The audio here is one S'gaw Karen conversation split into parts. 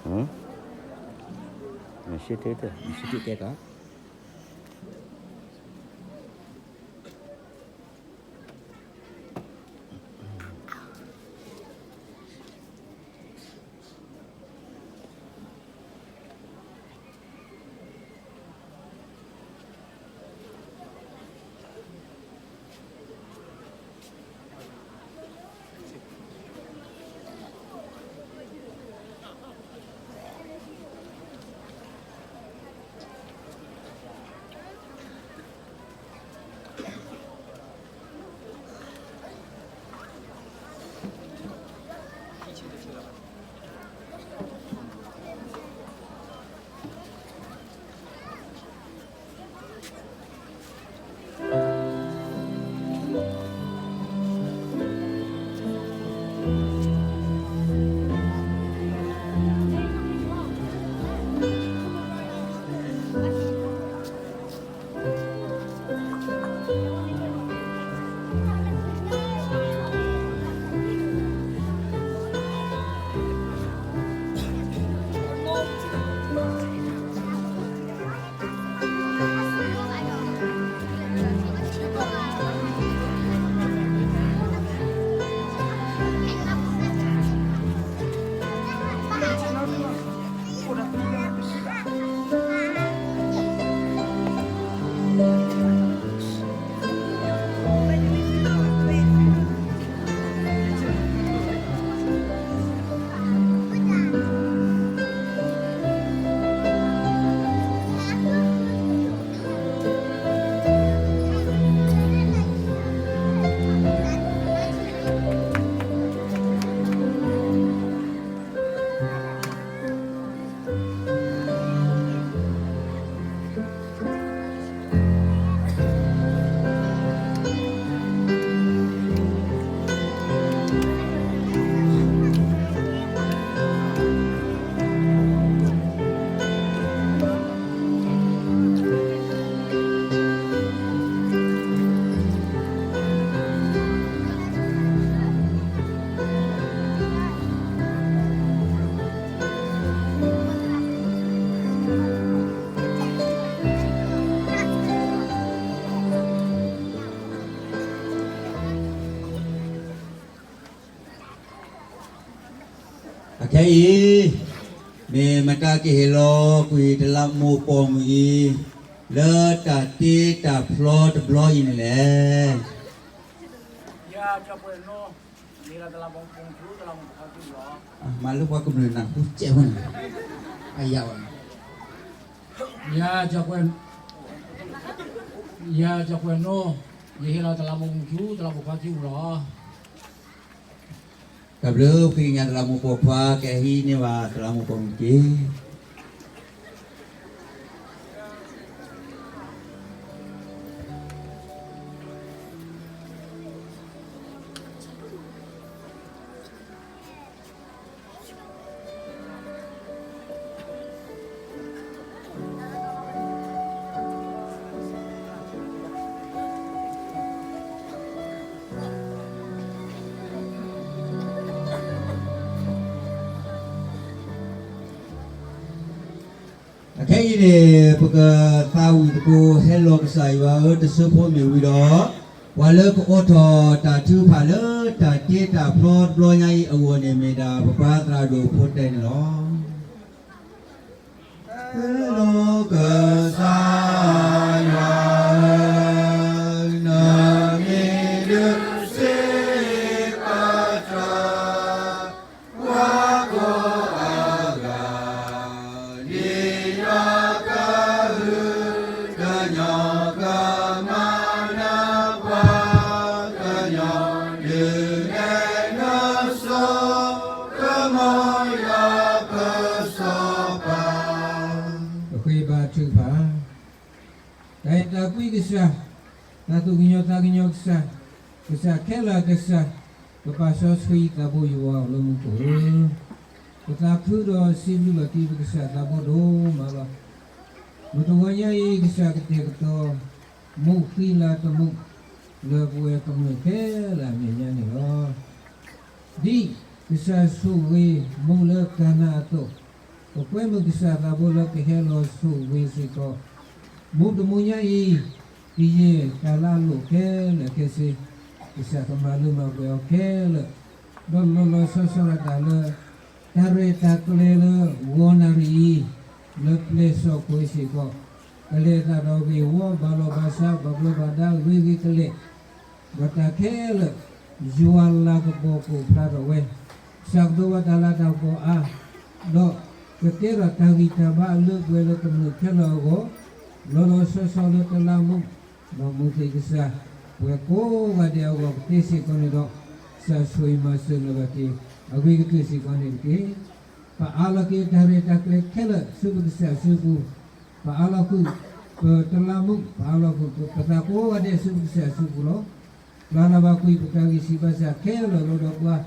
နစံးတ့ၢ်တၢ်, နစံးတ့ၢ်တဲတၢ်. အခဲအံၤ မ့ၢ်မတၤကဟ့ၣ်လီၤကွံာ်တလးမူးပိာ်မုၣ်အံၤ လၢတၢ်တ့တၢ်ဖျီတဘျီအံၤန့ၣ်လဲၣ်. မၤလၢပှၤကမျၢၢ်နၢ်ဟူစဲးဝဲန့ၣ်, အယၤဝဲ, ယၤကကွဲးနီၣ်, ယဟ့ၣ်လီၤတလးမူးပိာ်မုၣ်ဆူတလးမူးဖါတံၢ်ပူၤလီၤ. တၢ်ဘျုး ဃ့ကညးတလးမူးပိာ်ခွါ ကဟံးန့ၢ်ဘၣ်တလးမူးပိာ်မုၣ်တက့ၢ်. အခဲအံၤန့ၣ် ပကသးဝံၣ်သကိး ဟဲလီၤကစၢ်ယွၤဧၢ တစိၢ်ဖိမ့ၢ်ဝံၤဒီး ပှၤလၢကအိးထီၣ်တၢ်ထုကဖၣ်လၢတၢ်တ့တၢ်ဖျီတဘျီညါအံၤအဂီၢ်န့ၣ် မ့ၢ်ဒၣ်ပပၢ်သရၣ်ဒိၣ်ဖိတဲန့ၣ်လီၤ. ဟဲလီၤကစၢ်ယွၤဧၢ, နမ့ၢ်ဒုးစံးဘၣ်တၢ် ပှၤကိးအဂၤ ဒ်ယွၤကဟု ကညီကမၤနၢၤပှၤကညီ ဒုးနဲၣ်နစိကမီၤ ယွၤပစီၤပၤ. ပဃ့ဘါထုကဖၣ်. တၢ်အဲၣ်တၢ်ကွံကစၢ်, တၢ်သူၣ်ကညီၤသးကညီၤကစၢ်, ကစၢ်ခဲလၢာ်ကစၢ်, ပပၢ်စီဆှံသးဘိယွၤအိၣ်လၢမူခိၣ်ဧၢ, ပသးခုဒီးစံးဘျုးဘၣ်သုပကစၢ်သးဘိဒိၣ်မးလီၤ. မုၢ်တဂီၤညါအံၤ ကစၢ်ကတဲာ်ကတီၤ မူးဃံလၤတမူး လၢပဝဲကမျၢၢ်ခဲလၢာ်အမဲာ်ညါန့ၣ်လီၤ. ဒ်ကစၢ်ဆိၣ်ဂ့ၤမူးလၢကၤနါအသိး, ပကွဲမုာ်ကစၢ်သးဘိလၢကဟဲလီၤဆိၣ်ဂ့ၤစ့ၢ်ကီး မုၢ်တမုၢ်ညါအံၤ ကယဲၢ်တၢ်လၢအလိၣ်ခဲလၢာ်ခဲဆ့, ကစၢ်ကမၤလၢမၤပှဲၤအီၤခဲလၢာ်, ဒီးလီၤလီၤဆီဆီဒၣ်တၢ်လၢ တၢ်ရဲၣ်တၢ်ကျဲၤလၢဂီၤနၣ်ရံၣ်အံၤ လၢပျဲၢ်စီၣ်ကွဲၤစ့ၢ်ကီး ကလဲၤတၢ်ဒီးဂ့ၢ်ဝီ ဘၣ်လီၢ်ဘၣ်စး ဘၣ်ဘျီးဘၣ်ဒါ ဂ့ၤဂ့ၤကလဲာ် ဒီးတၢ်ခဲလၢာ် ယွၤလၤကပီၤကအိၣ်ဖျါထီၣ်ဝဲ, ကစၢ်ကတိၤဝဲတၢ်လၤတၢ်ကပီၤအါ, ဒီးကကဲထီၣ်တၢ်ဂံၢ်တၢ်ဘါအလၢပှဲၤလၢကမျၢၢ်ခဲလၢာ်အဂီၢ်, လီၤလီၤဆီဆီလၢတလးမူ, ဒီးမူခိၣ်ကစၢ် ပှၤကိးဂၤဒဲးအဂီၢ်ကသ့စ့ၢ်ကီးန့ၣ်ဒီး, ကစၢ်ဆိၣ်ဂ့ၤမၤစၢၤလၢၤဘၣ်က့ၤ အဂ့ၤကတၢၢ်စ့ၢ်ကီးန့ၣ်တက့ၢ်. ပအးလီၤက့ၤတၢ်ရဲၣ်တၢ်ကျဲၤခဲလၢာ်ဆူပကစၢ်အစုပူၤ, ပအးလီၤဃုာ် ပတလးမူ, ပအးလီၤဃုာ်ပသးကိးဂၤဒဲးဆူပကစၢ်အစုပူၤလီၤ. ပျၢ်လီၤဘၣ်ကွံာ်ပတၢ်ဂံၢ်ဆံးဘါစၢ်ခဲလၢာ်လီၤဒီးပှၤ,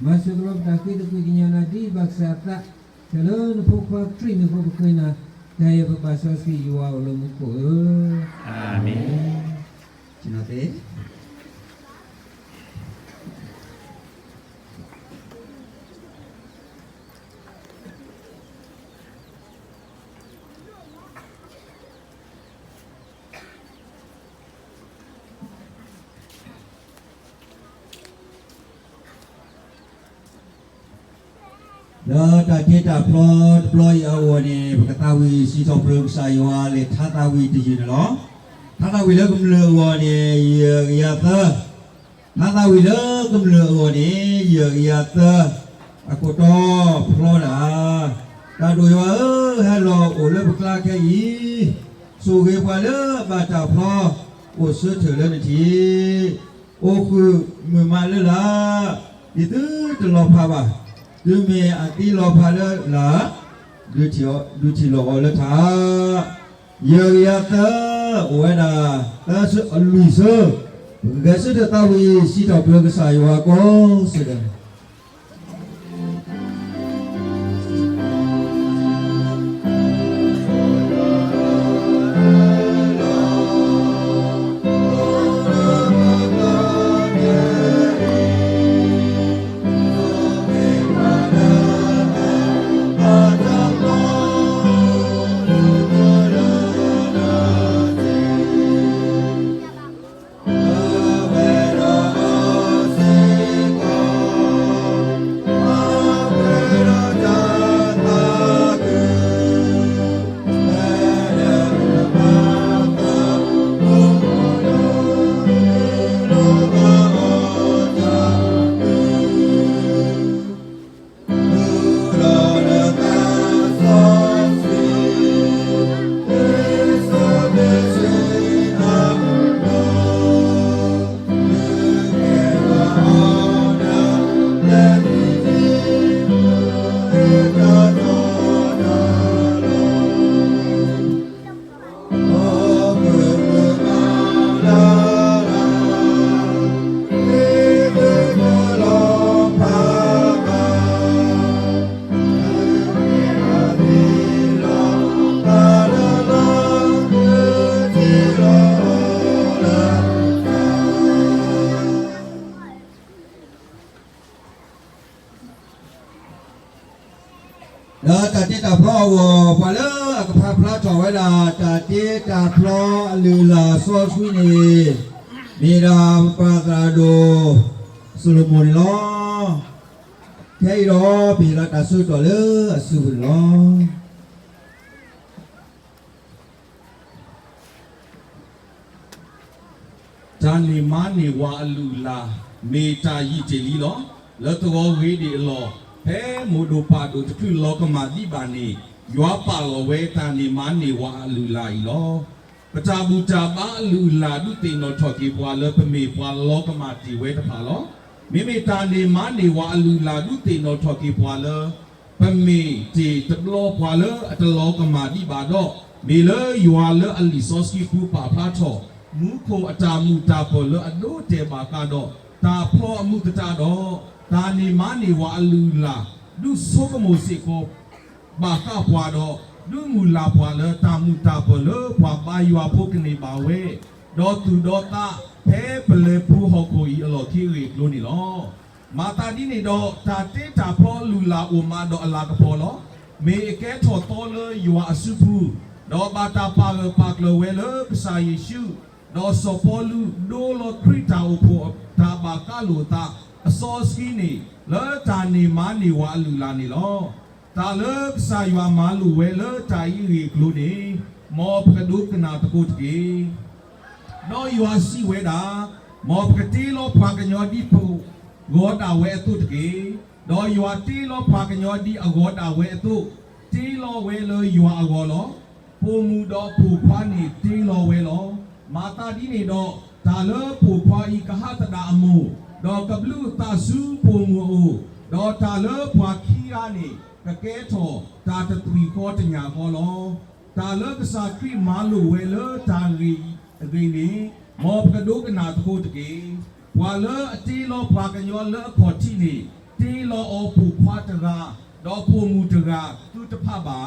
မၤစၢၤကလီပတၢ်ဃ့တကွံာ်ကညးနၤဒ်ဘၣ်ကစၢ်အသး, ဖဲလၢနဖိခွါခရံာ်မံၤအဃိပဃ့နၤ, တၢ်အဲၣ်ပပာ်စီဆှံယွၤအိၣ်လၢမူခိၣ်ဧၢ, အၤမ့ၣ်. လၢတၢ်တ့တၢ်ဖျီတဘျီအံၤအဂီၢ်န့ၣ် ပကသးဝံၣ်စံးထီၣ်ပတြၢၤကစၢ်ယွၤလၢထါသးဝံၣ်တယုၢ်န့ၣ်လီၤ. ထါသးဝံၣ်လၢကမျၢၢ်အဂီၢ်န့ၣ် ယဲၢ်ကယၤသၢ, ထါသးဝံၣ်လၢကမျၢၢ်အဂီၢ်န့ၣ် ယဲၢ်ကယၤသၢ, အခိၣ်တီဖျီဒၣ်, တၢ်ဒိၣ်ယွၤဧၢ, ဟဲလီၤအိၣ်လၢပကျါခဲအံၤ, ဆိၣ်ဂ့ၤပှၤလၢအဘၣ်တၢ်ဖျီ, အိၣ်ဆၢထၢၣ်လၢနထံး, အိၣ်ဃုာ်မုာ်မးလၢလာ်, ဒ်သုတလီၤဖးဘၣ်, တုၤမ့ၢ်အသံလီၤဖးလၢလာ်, ဒုးထံၣ်လီၤအီၤလၢထါ ယဲၢ်ကယၤသၢ, အိၣ်ဝဲဒၣ် သၢဆၢအလွံၢ်ဆၢ, ပကဂဲၤဆၢထၢၣ်သးဝံၣ်စံးထီၣ်ပတြၢၤကစၢ်ယွၤကိးဆၢဒၣ်. လၢတၢ်တ့တၢ်ဖျီအဂီၢ် ပှၤလၢအကဖးဖျါထီၣ်ဝဲဒၣ် တၢ်တ့တၢ်ဖျီအလုၢ်အလၢ်စီဆှံန့ၣ် မ့ၢ်ဒၣ်ပှၤသရၣ်ဒိၣ် စီၤလိၤမိၣ်န့ၣ်လီၤ. ခဲအံၤဒီး ပဟ့ၣ်လီၤတၢ်ဆၢကတီၢ်လၢအစုပူၤန့ၣ်လီၤ. တၢ်န့ၢ်မါန့ၢ်ဝၤအလုၢ်အလၢ် မ့ၢ်တၢ်ယံာ်တ့ၢ်လံလီၤ. လၢသဝီဂ့ၤဒံးအလီၢ်, ဖဲမိၢ်ဒိၣ်ပၢ်ဒိၣ်တချုးလီၤကမၣ်ဒံးဘၣ်န့ၣ်, ယွၤပာ်လီၤဝဲတၢ်န့ၢ်မါန့ၢ်ဝၤအလုၢ်အလၢ်အံၤလီၤ. ပတၢ်ဘူၣ်တၢ်ဘါအလုၢ်အလၢ် ဒုးသ့ၣ်နီၣ်ထီၣ်က့ၤပှၤလၢပမ့ၢ်ပှၤလီၤကမၣ်တ့ၢ်ဝဲတဖၣ်လီၤ. မ့မ့ၢ်တၢ်န့ၢ်မါန့ၢ်ဝၤအလုၢ်အလၢ် ဒုးသ့ၣ်နီၣ်ထီၣ်က့ၤပှၤလၢ ပမ့ၢ်တ့ၢ်တဘျီပှၤလၢအတလီၤကမၣ်ဒံးဘၣ်ဒီး, မ့ၢ်လၢယွၤလၢအလံာ်စီဆှံပူၤပာ်ဖျါထီၣ် မူခိၣ်အတၢ်မုာ်တၢ်ပၢၢ်လၢအဒိအတဲာ်ဘၣ်ဃးဒီး တၢ်ဖျီအမူးသတးဒီး, တၢ်န့ၢ်မါန့ၢ်ဝၤအလုၢ်အလၢ် ဒုးဆိကမိၣ်စ့ၢ်ကီး ဘၣ်ဃးပှၤဒီး ဒုးမုၢ်လၢ်ပှၤလၢတၢ်မုာ်တၢ်ပၢၢ်လၢပှၤဘါယွၤဖိကန့ၢ်ဘၣ်ဝဲ, ဒီးသူၣ်ဒီးသးဖဲပလဲၤပူၤဟီၣ်ခိၣ်အံၤအလီၢ်ခံအဂ့ၢ်အကျိၤန့ၣ်လီၤ. မၤသးဒ်န့ၣ်ဒီး တၢ်တ့တၢ်ဖျီအလုၢ်အလၢ်အိၣ်မးဒီးအလၤကပီၤလီၤ. မ့ၢ်အကဲထီၣ်သီလၢယွၤအစုပူၤ, ဒီးဘၣ်တၢ်ပာ်ဂၢၢ်ပာ်ကျၢၤဝဲလၢကစၢ်ယ့ၣ်ၡူး, ဒီးစီၤပီလူး ဒိလီၤခရံာ်တၢ်အိၣ်ဖှိၣ်တၢ်ဘၣ်ဃးလိာ်အသးအစီဆှံန့ၣ်, လၢတၢ်န့ၢ်မါန့ၢ်ဝၤအလုၢ်အလၢ်န့ၣ်လီၤ. တၢ်လၢကစၢ်ယွၤမၤလိာ်ဝဲလၢတၢ်အံၤအဂ့ၢ်အကျိၤန့ၣ်, မ်ပကဒိကနၣ်သကိးတက့ၢ်. ဒီးယွၤစံးဝဲဒၣ်, မ်ပကတ့လီၤပှၤကညီဒ်ပဂီၤဒၣ်ဝဲအသိးတက့ၢ်. ဒီးယွၤတ့လီၤပှၤကညီဒ်အဂီၤဒၣ်ဝဲအသိး, တ့လီၤဝဲလၢယွၤအဂီၤလီၤ. ပိာ်မုၣ်ဒီးပိာ်ခွါန့ၣ်တ့လီၤဝဲလီၤ. မၤသးဒ်န့ၣ်ဒီး, တၢ်လၢပိာ်ခွါအံၤကဟးသဒၣ်အမိၢ်, ဒီးကဘျုးအသးဆူပိာ်မုၣ်အအိၣ်, ဒီးတၢ်လၢပှၤခံဂၤန့ၣ် ကကဲထီၣ်တၢ်တသွံၣ်ဃီတညၣ်ဃီလီၤ. တၢ်လၢကစၢ်ခရံာ်မၤလိာ်ဝဲလၢတၢ်ဂ့ၢ်အဂ့ၢ်န့ၣ်, မ်ပကဒိကနၣ်သကိးတက့ၢ်. ပှၤလၢအတ့လီၤပှၤကညီလၢအခီၣ်ထံးန့ၣ်, တ့လီၤအီၤပိာ်ခွါတဂၤ, ဒီးပိာ်မုၣ်တဂၤသုတဖၣ်ဘၣ်ဧါ.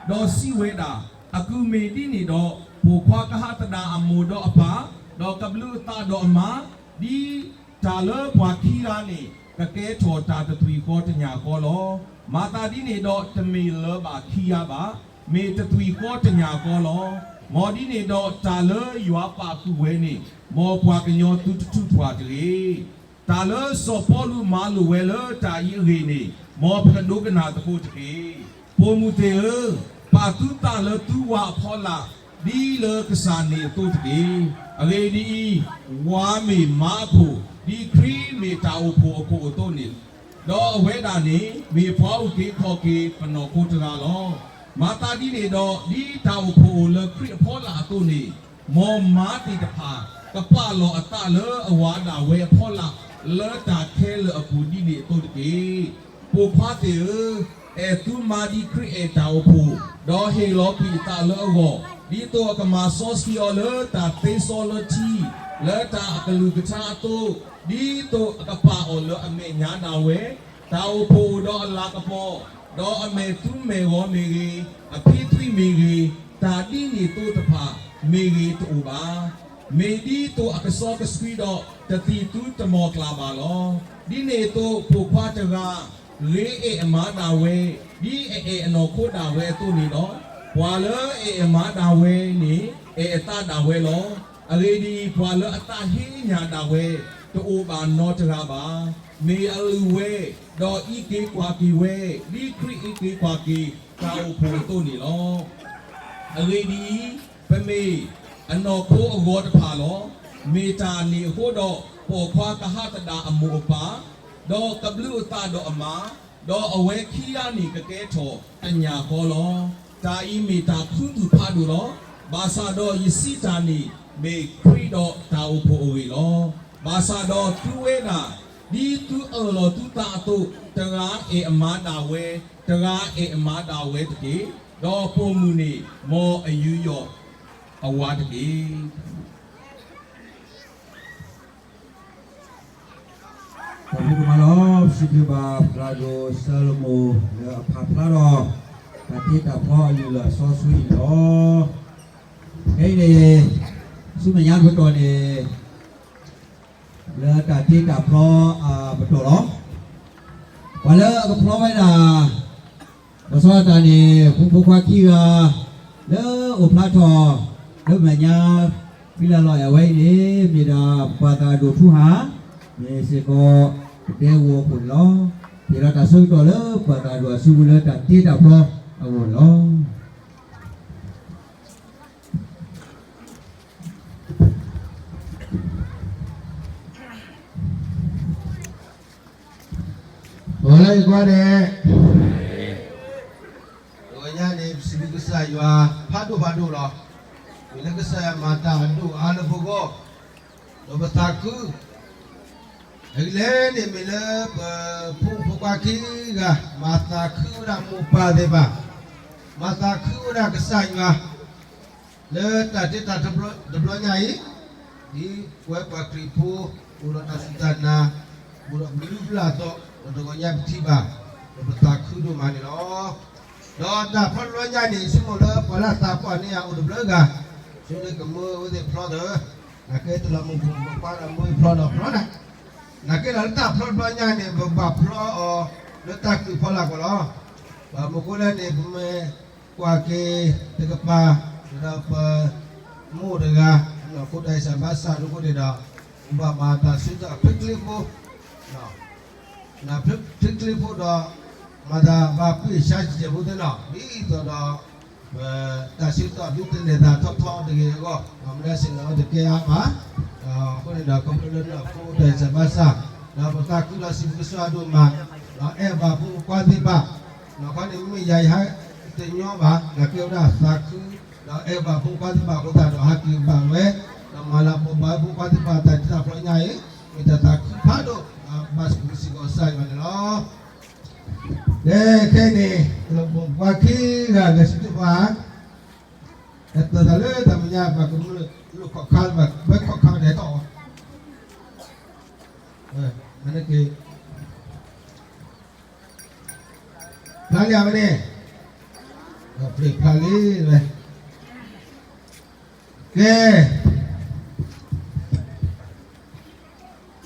ဒီးစံးဝဲဒၣ်, အကုၢ်မ့ၢ်ဒ်န့ၣ်ဒီး, ပိာ်ခွါကဟးသဒၣ်အမိၢ်ဒီးအပၢ်, ဒီးကဘျုးအသးဒီးအမါ, ဒ်တၢ်လၢပှၤခံဂၤန့ၣ် ကကဲထီၣ်တၢ်တသွံၣ်ဃီတညၣ်ဃီလီၤ. မၤသးဒ်န့ၣ်ဒီး, တမ့ၢ်လၢၤဘၣ်ခံဂၤဘၣ်, မ့ၢ်တသွံၣ်ဃီတညၣ်ဃီလီၤ. မ်ဒ်န့ၣ်ဒီး, တၢ်လၢယွၤပာ်ဃုာ်ဝဲန့ၣ်, မ်ပှၤကညီသုတထုးထီၣ်တဂ့ၤ. တၢ်လၢစီၤပီလူးမၤလိာ်ဝဲလၢတၢ်အံၤအဂ့ၢ်န့ၣ်, မ်ပကဒိကနၣ်သကိးတက့ၢ်. ပိာ်မုၣ်သ့ၣ်ဧၢ, ပာ်သုသးလၢသုဝၤအဖီလာ်, ဒ်လၢကစၢ်န့ၣ်အသိးတက့ၢ်. အဂ့ၢ်ဒ်အံၤ, ဝၤမ့ၢ်မါအခိၣ်, ဒ်ခရံာ်မ့ၢ်တၢ်အိၣ်ဖှိၣ်အခိၣ်အသိးန့ၣ်, ဒီးအဝဲဒၣ်န့ၣ် မ့ၢ်ပှၤအုၣ်က့ၤခီၣ်က့ၤပနီၢ်ခိတဂၤလီၤ. မၤသးဒ်န့ၣ်ဒီး, ဒ်တၢ်အိၣ်ဖှိၣ်အိၣ်လၢခရံာ်အဖီလာ်အသိးန့ၣ်, မ်မါသ့ၣ်တဖၣ် ကပာ်လီၤအသးလၢအဝၤဒၣ်ဝဲအဖီလာ်, လၢတၢ်ခဲလၢာ်အပူၤဒ်န့ၣ်အသိးတက့ၢ်. ပိာ်ခွါသ့ၣ်ဧၢ, အဲၣ်သုမါဒ်ခရံာ်အဲၣ်တၢ်အိၣ်ဖှိၣ်, ဒီးဟ့ၣ်လီၤကွံာ်အသးလၢအဂီၢ်, ဒ်သိးအကမၤစီဆှံအီၤလၢတၢ်သ့စီလၢထံ, လၢတၢ်အကလုၢ်ကထါအသိး, ဒ်သိးအကပာ်အီၤလၢအမဲာ်ညါဒၣ်ဝဲ, တၢ်အိၣ်ဖှိၣ်အိၣ်ဒီးအလၤကပီၤ, ဒီးအမဲာ်သူမဲာ်ဂီၤမ့ၢ်ဂ့ၤ, အဖံသွံမ့ၢ်ဂ့ၤ, တၢ်ဒ်န့ၣ်သိးတဖၣ်မ့ၢ်ဂ့ၤတအိၣ်ဘၣ်. မ့ၢ်ဒ်သိးအကစီကဆှံဒီးတသံၣ်သူတမီၢ်ကျၢ်ဘၣ်လီၤ. ဒ်န့ၣ်အသိးပိာ်ခွါတဂၤ ဂ့ၤအဲၣ်အမါဒၣ်ဝဲ, ဒ်အအဲၣ်အနီၢ်ခိဒၣ်ဝဲအသိးန့ၣ်ဒီး, ပှၤလၢအအဲၣ်အမါဒၣ်ဝဲန့ၣ် အဲၣ်အသးဒၣ်ဝဲလီၤ. အဂ့ၢ်ဒ်အံၤ, ပှၤလၢအသးဟ့ညၣ်ဒၣ်ဝဲ တအိၣ်ဘၣ်နီတဂၤဘၣ်. မ့ၢ်အလုၢ်ဝဲ, ဒီးအံးက့ၤကွၢ်က့ၤဝဲ, ဒ်ခရံာ်အံးက့ၤကွၢ်က့ၤတၢ်အိၣ်ဖှိၣ်အသိးန့ၣ်လီၤ. အဂ့ၢ်ဒ်အံၤ, ပမ့ၢ်အနီၢ်ခိအဂီၤတဖၣ်လီၤ. မ့ၢ်တၢ်န့ၣ်အဃိဒီး, ပိာ်ခွါကဟးသဒၣ်အမိၢ်အပၢ်, ဒီးကဘျုးအသးဒီးအမါ, ဒီးအဝဲခံဂၤန့ၣ်ကကဲထီၣ်တညၣ်ဃီလီၤ. တၢ်အံၤမ့ၢ်တၢ်ခူသူၣ်ဖးဒိၣ်လီၤ. ဘၣ်ဆၣ်ဒီးယစံးတၢ်န့ၣ် မ့ၢ်ခရံာ်ဒီးတၢ်အိၣ်ဖှိၣ်အဂ့ၢ်လီၤ. ဘၣ်ဆၣ်ဒီးသုဝဲဒၣ်, ဒ်သုအၢၣ်လီၤသုသးအသိး, တဂၤအဲၣ်အမါဒၣ်ဝဲ, တဂၤအဲၣ်အမါဒၣ်ဝဲတက့ၢ်. ဒီးပိာ်မုၣ်န့ၣ် မ်အယူးယီၣ်အဝၤတက့ၢ်. ပမ့ၢ်ကမၤလီၤ စံးဘျုးဘၣ် ပှၤဒိၣ်ကမၤလီၤစံးဘျုးဘၣ်ပှၤဒိၣ်စၢလမိၢ်လၢအဖးဖျါထီၣ် တၢ်တ့တၢ်ဖျီအလုၢ်အလၢ်စီဆှံန့ၣ်လီၤ. ခဲအံၤန့ၣ် ဆူမဲာ်ညါတပတီၢ်န့ၣ် လၢတၢ်တ့တၢ်ဖျီအပတီၢ်လီၤ. ပှၤလၢအကဖျီဝဲဒၣ် ပှၤစီၤတၢ်န့ၣ် ဖိဖိခွါခံဂၤ လၢအိၣ်ဖျါထီၣ် လၢမဲာ်ညါ ဖံလၢ်လီၤအဲၣ်ဝဲအံၤန့ၣ် မ့ၢ်ဒၣ်ပှၤသးဒိၣ်ထူဟါ မ့ၢ်စ့ၢ်ကီး ပတဲဂီၤခိၣ်န့ၣ်လီၤ. ပ့ၤလီၤတၢ်ဆၢကတီၢ်လၢပှၤသးဒိၣ်အစုပူၤလၢတၢ်တ့တၢ်ဖျီအဂီၢ်န့ၣ်လီၤ. ဂီၤလၢအံၤကွၢ်န့ၣ် တဂီၤညါန့ၣ် ပစံးဘျုးကစၢ်ယွၤ ဖးဒိၣ်ဖးဒိၣ်လီၤ. မ့ၢ်လၢကစၢ်ယွၤမၤတၢ်အဒိၣ်အါလၢပဂီၢ်, ဒီးပသးခု အဂ့ၢ်လဲၣ်န့ၣ် မ့ၢ်လၢပဖိမုၣ်ဖိခွါခံဂၤ မၤသးခုဝဲဒၣ်မိၢ်ပၢ်သ့ၣ်တဖၣ်, မၤသးခုဝဲဒၣ်ကစၢ်ယွၤ လၢတၢ်တ့တၢ်ဖျီတဘျီညါအံၤ, ဒ်ပဝဲပှၤခရံာ်ဖိ အိၣ်ဒီးတၢ်စူၢ်တၢ်နာ် အိၣ်ဒီးဘျုးဘျၣ်အသီ, ဒီးတဂီၤညါပထံၣ်ဘၣ်, ဒီးပသးခုဒိၣ်မးန့ၣ်လီၤ. ဒီးတၢ်ဖျီတဘျီညါန့ၣ် ယဆိကမိၣ်လၢပှၤလၢအသးပှၢ်န့ၣ် အအိၣ်တဘျုးဂၤ, ဆိကမိၣ်လၢကမၢဝဲသ့ၣ်ဖျီဒီး, နာ်က့တလီၤမုၢ်ပှၤဒီးမၢဖျီဒီးဖျီနၤ, နာ်က့ဒီးလၢတၢ်ဖျီတဘျီညါန့ၣ် ပဘၣ်ဖျီအီၤလၢတၢ်ကလုၢ်ဖီလာ်ကီးလီၤ. မ့ၢ်ဃိလၢန့ၣ် ပမ့ၢ်ကွၢ်က့ၤတကပၤ ဒီးပမိၢ်တဂၤ ခိၣ်တၢ်အံၣ်စၢ်ဘါစၢ်ဒ်အဃိန့ၣ်ဒီး ပဘၣ်မၤတၢ်ဆၢကတီၢ်အချ့ချ့ဖိ ချ့ချ့ဖိဒီး မၤတၢ်ဘၣ်ပှ့ၤဆါစဲးဖိသ့ၣ်နီၤ ဒ်သိးဒီး ပတၢ်ဆၢကတီၢ်ဒ်တလဲၤသးထီထီတဂ့ၤအဂီၢ် မ့ၢ်ဒၣ်စ့ၢ်ကီးတကဲအါမး အဃိန့ၣ်ဒီး ခီဖျိလၢနဖိတၢ်အံၣ်စၢ်ဘါစၢ် ဒီးပသးခုဒီးစံးဘျုးကစၢ်ယွၤဒိၣ်မး ဒီးအဲၣ်ဘၣ်ဖိမုၣ်ဖိခွါသ့ၣ်တဖၣ် ဒီးခီန့ၣ်မ့ၢ်ယၤယဟဲတညီဘၣ် ဒီးကဲဝဲဒၣ်သးခု ဒီးအဲၣ်ဘၣ်ဖိမုၣ်ဖိခွါသ့ၣ်တဖၣ်အဃိသတးဒီး ဟးက့ၤဘၣ်ဝဲ ဒီးမၤလၤကပီၤဘၣ်ဝဲဖိခွါသ့ၣ်တဖၣ်တၢ်တံၢ်တၢ်ဖျီညါအံၤ မ့ၢ်တၢ်သးခုဖးဒိၣ် ဘၣ်စံးဘျုးစ့ၢ်ကီးကစၢ်ယွၤန့ၣ်လီၤ. လၢခဲအံၤန့ၣ် လၢပှၤခံဂၤဂဲၤဆၢထၢၣ်ပှၤ ဟဲတၢ်သးလၢတၢ်မဲာ်ညါ ပှၤကမျၢၢ်လိာ်ခီၣ်ခါ ဘၣ်ဝဲခီၣ်ခါဒဲးထီၣ် မ့ၢ်နက့ၤ ဖျါလံဧါဝဲန့ၣ် ဖျါလံဝဲ ကဲ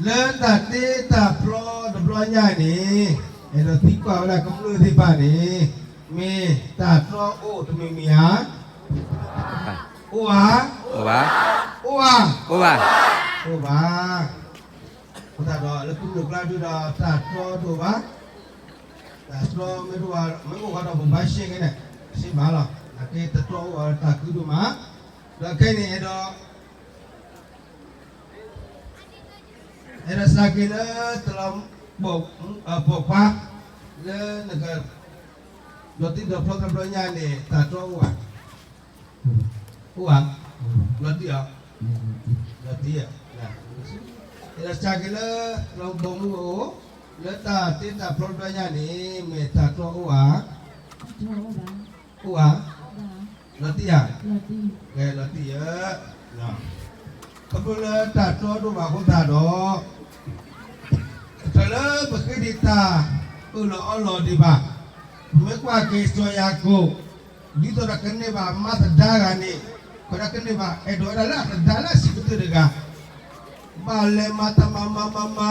လၢတၢ်တ့တၢ်ဖျီတဘျီညါန့ၣ် အဲၣ်ဒိးသံကွၢ်ဝဲဒၣ်ကမျၢၢ်သ့ၣ်တဖၣ်န့ၣ် မ့ၢ်တၢ်တြီအိၣ်တမံၤမံၤဧါ အိၣ်ဧါ အိၣ်ဘၣ် အိၣ်ဘၣ် အိၣ်ဘၣ် အဃိသတးဒီးလၢကမျၢၢ်ကျါဒုဒီးတၢ်တြီတအိၣ်ဘၣ် တၢ်တြီမ့ၢ်တအိၣ်ဘၣ် မ့ၢ်အိၣ်ဃီဒီးပဘၣ်ရှဲက့ၤန့ၣ် ရှဲမးလီၤ နာ်က့တတြီအိၣ်ဘၣ်တၢ်ခုဒိၣ်မး ဒီးခဲအံၤန့ၣ်အဲၣ်ဒိး အဲၣ်ဒိးစံးက့ၤလၢတလီၤပိာ်ခွါ လၢနက ဒီးတ့ဒီးဖျီတဘျီညါန့ၣ် တၢ်တြီအိၣ်ဧါ အိၣ်ဧါ လီၤတံၢ်ဧါ လီၤတံၢ်ဧါ အဲၣ်ဒိးစံးက့ၤလၢ တလီၤပိာ်မုၣ်အိၣ် လၢတၢ်တ့တၢ်ဖျီတဘျီညါန့ၣ် မ့ၢ်တၢ်တြီအိၣ်ဧါ အိၣ်ဧါ လီၤတံၢ်ဧါ လီၤတံၢ်ဧါ ခီဖျိလၢတၢ်တြီတအိၣ်ဘၣ်အဃိသတးဒီး တၢ်လၢပဃ့ဒံးတၢ်အၢၣ်လီၤအီလီၤဒံးဘၣ်, ပမ့ၢ်ကွၢ်က့ၤစီၤယၤကိာ်, ဒ်သိးဒီးကန့ၢ်ဘၣ်မါသဒါဂၤန့ၣ်, ဃိဒၣ်ကန့ၢ်ဘၣ်အဲၣ်ဒိးဝဲဒၣ်လၢအသဒါလၢအဆံးကတၢၢ်တဂၤ, ဘၣ်လဲၤမၤတၢ်မၤမၤမၤမၤ,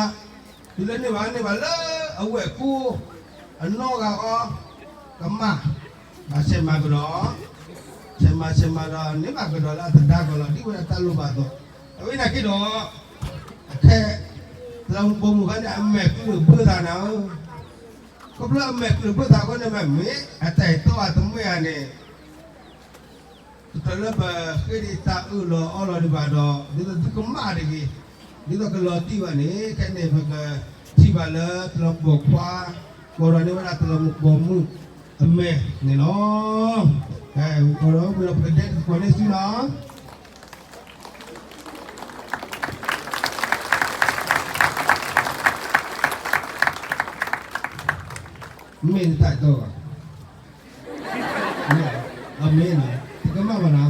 တုၤလၢန့ၢ်ဘၣ်န့ၢ်ဘၣ်လၢအဝဲၢ်ကိ, အနီၢ်ဂၤအီၤ, ကမၣ်, ဘၣ်ဆဲးမၤကဒီး, ဆဲးမၤဆဲးမၤဒီးန့ၢ်ဘၣ်ကဒီးလၢအသဒါကီးလီၤ ဒ်ဝဲဒၣ်တၢ်လိၣ်ဘၣ်အသိး, အဝဲနာ်က့ဒီး, အခဲ, လၢပိာ်မုၣ်ခီန့ၣ် အမဲာ်ကျၢၢ်ဘၢသးနၤဧၢ, ခီဖျိအမဲာ်ကျၢၢ်ဘၢသးအဃိန့ၣ်မ့ၢ် အတၢ်အဲၣ်တီအတမှဲဧါန့ၣ် တၢ်လၢပဃ့ဒံးတၢ်အၢၣ်လီၤအီလီၤဒံးဘၣ်ဒီး, ဒ်သိးသုကမၣ်တဂ့ၤ, ဒ်သိးကလီၤတံၢ်ဘၣ်န့ၣ်, ခဲန့ၣ်ပကထံၣ်ဘၣ်လၢတလီၤပိာ်ခွါ, ကိးဒီးန့ၢ်ဝဲဒၣ်တလီၤပိာ်မုၣ်အမဲာ်န့ၣ်လီၤ. ကဲ, ဝံၤဒီးပကဒဲကကိးန့ၢ်သုလီၤ. မ့ၢ်နတၢ်တီဘၣ်, အမ့ၢ်နီၤ, တကမၣ်ဘၣ်နီၤ,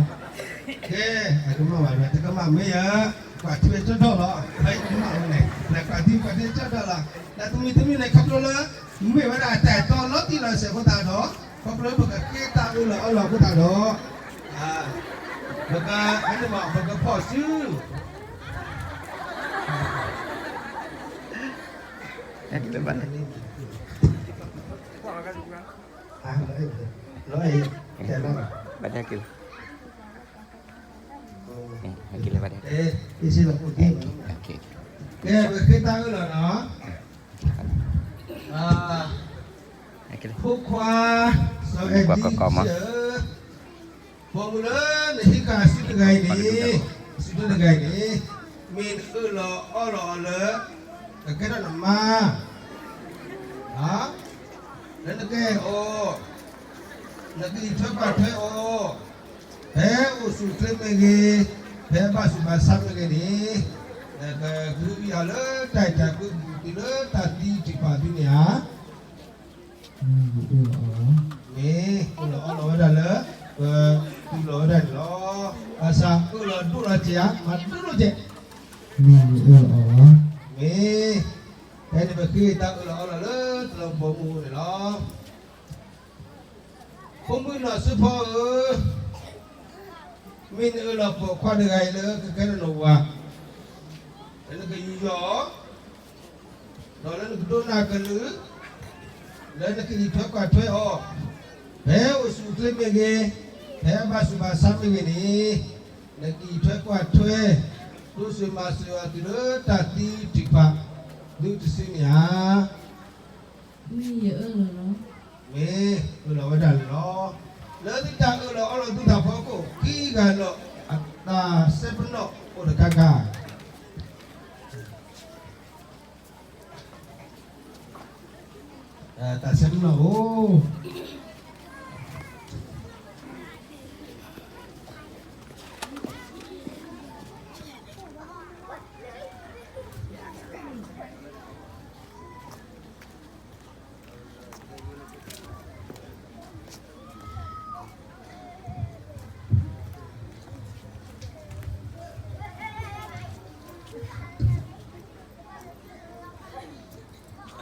ကဲ, အကမၣ်ဘၣ်နီၤ, တကမၣ်မ့ၢ်ယၤ, ကွၢ်ထံဝဲကၠီၣ်ထီၣ်လီၤ, ဖဲယကမၣ်ဝဲန့ၣ်, ကွၢ်ထံကွၢ်ထံကၠီၣ်ထီၣ်လီၤ, လၢတမံၤတမံၤန့ၣ် ခီဖျိလၢ, မ့ၢ်ဝဲဒၣ်အတၢ်အဲၣ်တီလီၤတံၢ်လီၤဆဲးအဃိသတးဒီး, ခီဖျိလၢပကဃ့တၢ်အၢၣ်လီၤအီလီၤအဃိသတးဒီး, ပက, ပကဖီၣ်စု ဘၣ်ဒၣ်က့ၤလီၤ, က့ၤလီၤဘၣ်ဒၣ်, ကဲ, ပဃ့တၢ်အၢၣ်လီၤနီၤ, ဖိခွါ, စီၤအဲၣ်ဒံၣ်ဧၢ, ပိာ်မုၣ်လၢနဟံးဃာ်အစုတဂၤအံၤန့ၣ်, အစုတဂၤအံၤန့ၣ်, မ့ၢ်နအၢၣ်လီၤအီလီၤအီၤလၢ, ကကဲထီၣ်နမါ လၢနကဟဲအီၤ, နကအံးထွဲကွၢ်ထွဲအီၤ, ဖဲအိၣ်ဆူၣ်အိၣ်ချ့မ့ၢ်ဂ့ၤ, ဖဲဘၣ်ဆူးဘၣ်ဆါမ့ၢ်ဂ့ၤန့ၣ်, နကကဟုကယာ်အီၤလၢတၢ်အဲၣ်တၢ်ကွံ တုၤလၢတၢ်သံတံၢ်ပာ်သုန့ၣ်ဧါ. မ့ၢ်အၢၣ်လီၤအီလီၤဝဲဒၣ်လၢ, ပ, တူၢ်လိာ်ဝဲဒၣ်န့ၣ်လီၤ. ဘၣ်ဆၣ်အၢၣ်လီၤဒိၣ်လီၤစဲးဧါ, မၤဒိၣ်ဒိၣ်စဲး, မ့ၢ်အၢၣ်လီၤအီလီၤ, မ့ၢ်, ဖဲန့ၣ်ပဃ့တၢ်အၢၣ်လီၤအီလီၤလၢတလီၤပိာ်မုၣ်န့ၣ်လီၤ. ဖိမုၣ်နီၢ်စၢဖီဧၢ, မ့ၢ်နအၢၣ်လီၤပိာ်ခွါတဂၤအံၤလၢကကဲထီၣ်နဝၤ, လၢနကယူးယီၣ်အီၤ, ဒီးလၢနကဒိကနၣ်ကလုၢ်, လၢနကအံးထွဲကွၢ်ထွဲအီၤ, ဖဲအိၣ်ဆူၣ်အိၣ်ချ့မ့ၢ်ဂ့ၤ, ဖဲအဘၣ်ဆူးဘၣ်ဆါမ့ၢ်ဂ့ၤန့ၣ်, နကအံးထွဲကွၢ်ထွဲ, တိစၢၤမၤစၢၤအီၤတုၤလၢတၢ်သံထုးဖး, ဒုးတစုန့ၣ်ဧါ. မ့ၢ်အၢၣ်လီၤလီၤ. မ့ၢ်အၢၣ်လီၤဝဲဒၣ်န့ၣ်လီၤ. လၢသုတၢ်အၢၣ်လီၤအီလီၤသုတၢ်ဖီခိၣ် ခံဂၤလီၤ, အတၢ်စဲပနီၣ်အိၣ်တခါခါ တၢ်ဆဲပနီၣ်အိၣ်.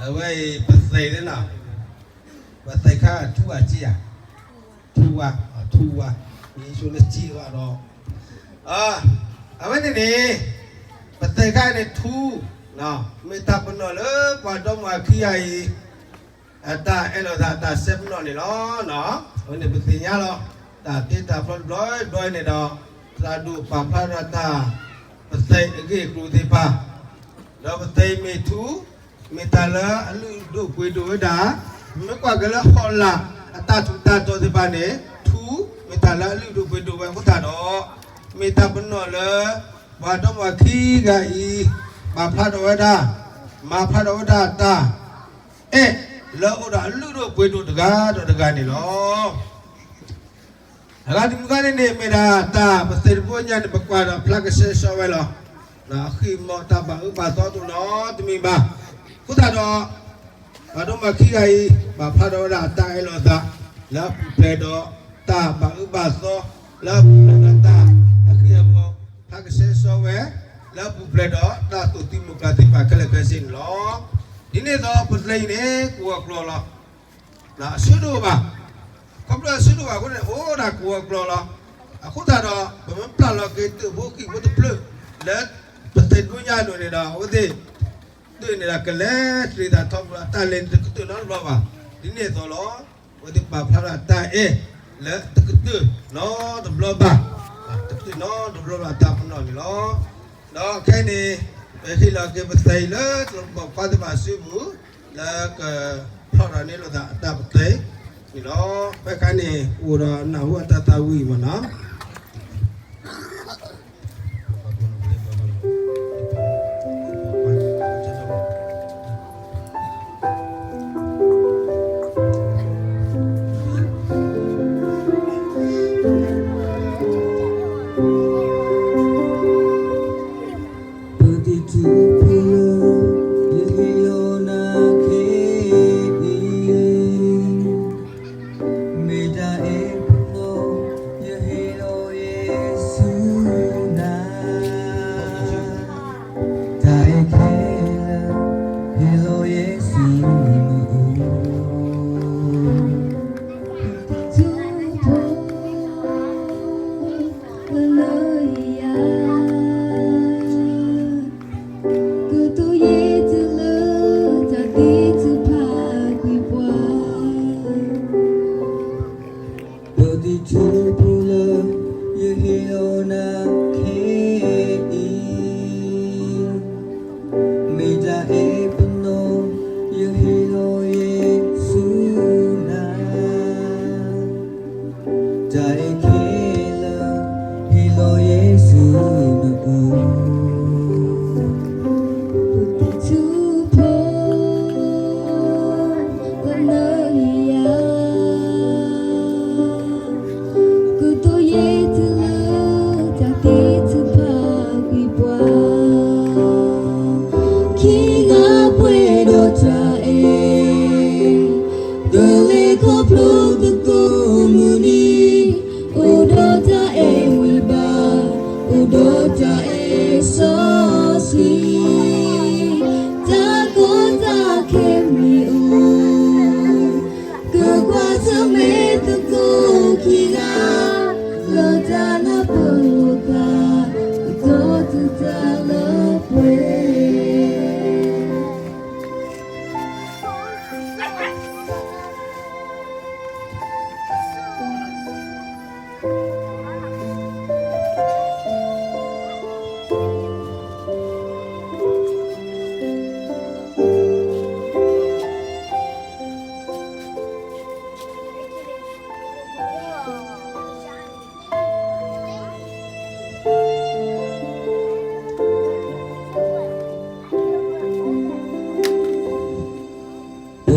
အဝဲအံၤ ပသဲးန့ၣ်လီၤ. ပသဲးခါထူဝါစ့ဧါ, ထူဝါ, ထူဝါ, ယဆိလၢစ့ဘၣ်ဒီး, အဝဲန့ၣ်န့ၣ်, ပသဲးခါန့ၣ်ထူ, မ့ၢ်တၢ်ပနီၣ်လၢပှၤဒီမါဝၤခံဂၤအံၤ အတၢ်အဲၣ်လီၤသးတၢ်စဲပနီၣ်န့ၣ်လီၤ. အဝဲန့ၣ်ပသ့ၣ်ညါလီၤ. တၢ်တ့တၢ်ဖျီတဘျီဘျီန့ၣ်ဒီး, သရၣ်ဒိၣ်ပာ်ဖျါထီၣ်တၢ်ပသဲးအဂ့ၢ်အကျိၤသ့ၣ်တဖၣ်, ဒီးပသဲးမ့ၢ်ထူ, မ့ၢ်တၢ်လၢအလုၢ်ဒိၣ်ပှ့ၤဒိၣ်ဝဲဒၣ်, မ့ၢ်ကွၢ်က့ၤလၢဟီၣ်လာ်အတၢ်ထူးတၢ်တီၤသ့ၣ်တဖၣ်န့ၣ်, ထူ, မ့ၢ်တၢ်လၢအလုၢ်ဒိၣ်ပှ့ၤဒိၣ်ဝဲအဃိသတးဒီး, မ့ၢ်တၢ်ပနီၣ်လၢ ပှၤဒီမါဝၤခံဂၤအံၤ, ပာ်ဖျါထီၣ်ဝဲဒၣ်, မၤဖျါထီၣ်ဝဲဒၣ်တၢ် အဲၣ်လၢအအိၣ်ဒီးအလုၢ်ဒိၣ်ပှ့ၤဒိၣ်တဂၤဒီးတဂၤန့ၣ်လီၤ. အဂၤတမံၤဃီန့ၣ်န့ၣ် မ့ၢ်ဒၣ်တၢ်ပသဲးတဘိညါန့ၣ် ပကွၢ်ဒီးဖျါကဆှဲကဆှီဝဲလီၤ. အဃံအမီၢ်တၢ်ဘၣ်အၢဘၣ်သီတအိၣ်နီတမံၤဘၣ်. အဃိသတးဒီး, ပှၤဒီမါဝၤခံဂၤအံၤ ပာ်ဖျါထီၣ်ဝဲဒၣ်တၢ်အဲၣ်လီၤသး လၢအပူၤဖျဲးဒီးတၢ်ဘၣ်အၢဘၣ်သီ, လၢအပူၤဖျဲးဒီးတၢ်အဃံအမီၢ်, ဖျါကဆှဲကဆှီဝဲ လၢအပူၤဖျဲးဒီးတၢ်သူၣ်သံမုၢ်ကျၢ်သ့ၣ်တဖၣ်ခဲလၢာ်ခဲဆ့န့ၣ်လီၤ. ဒ်န့ၣ်အသိးပသဲးအံၤန့ၣ် ကဝီၤကျီၤလီၤ. အဆၢတအိၣ်ဘၣ်. ခီဖျိအဆၢတအိၣ်ဘၣ်အဃိန့ၣ် အိၣ်ဒၣ်ကဝီၤကျီၤလီၤ. အဃိသတးဒီး ပမ့ၢ်ပျၢ်လီၤက့ၤသုးဖိခံဖိတဖျၢၣ် လၢပသဲးတဘိညါအလိၤန့ၣ်ဒီး အဝဲသ့ၣ် သုးန့ၣ်ဒီးကလဲၤတြီသးထီဘိလီၤ. တၢ်လဲၤန့ၣ်တကတၢၢ်နီတဘျီဘၣ်. ဒ်န့ၣ်အသိးလီၤ. အဝဲသ့ၣ်ပာ်ဖျါထီၣ်တၢ်အဲၣ်လၢတကတၢၢ်နီတဘျီဘၣ်. တကတၢၢ်နီတဘျီဘၣ်တၢ်ပနီၣ်န့ၣ်လီၤ. ဒီးခဲအံၤန့ၣ် ပဟ့ၣ်လီၤက့ၤပသဲးအံၤလၢတၢ်ပိာ်ခွါသ့ၣ်တဖၣ်အစုပူၤ လၢကဖျီၣ်ထီၣ်န့ၢ်လိာ်သးအတၢ်ပသဲးန့ၣ်လီၤ. ဖဲခါန့ၣ် အိၣ်ဒီးနၢ်ဟူအတၢ်သးဝံၣ်မ့ၢ်နီၤ. ပတံၤထူဖိလၢ ယဟ့ၣ်လီၤနၤခဲအံၤ မ့ၢ်တၢ်အဲၣ်ပနီၣ် ယဟ့ၣ်လီၤယဲဆူနၤ, တၢ်အဲၣ်ခဲလၢာ် ဟ့ၣ်လီၤယဲဆူနအိၣ်. ပတံၤထူဖိ လၢယၤ ကတိၤယဲၢ်တုၤလၢ တၢ်သံတဖၣ်ကွံာ်ပှၤ, ပတံၤထူဖိလၢ ယဟ့ၣ်လီၤနၤခဲအံၤ, မ့ၢ်တၢ်အဲၣ်ပနီၣ် ယဟ့ၣ်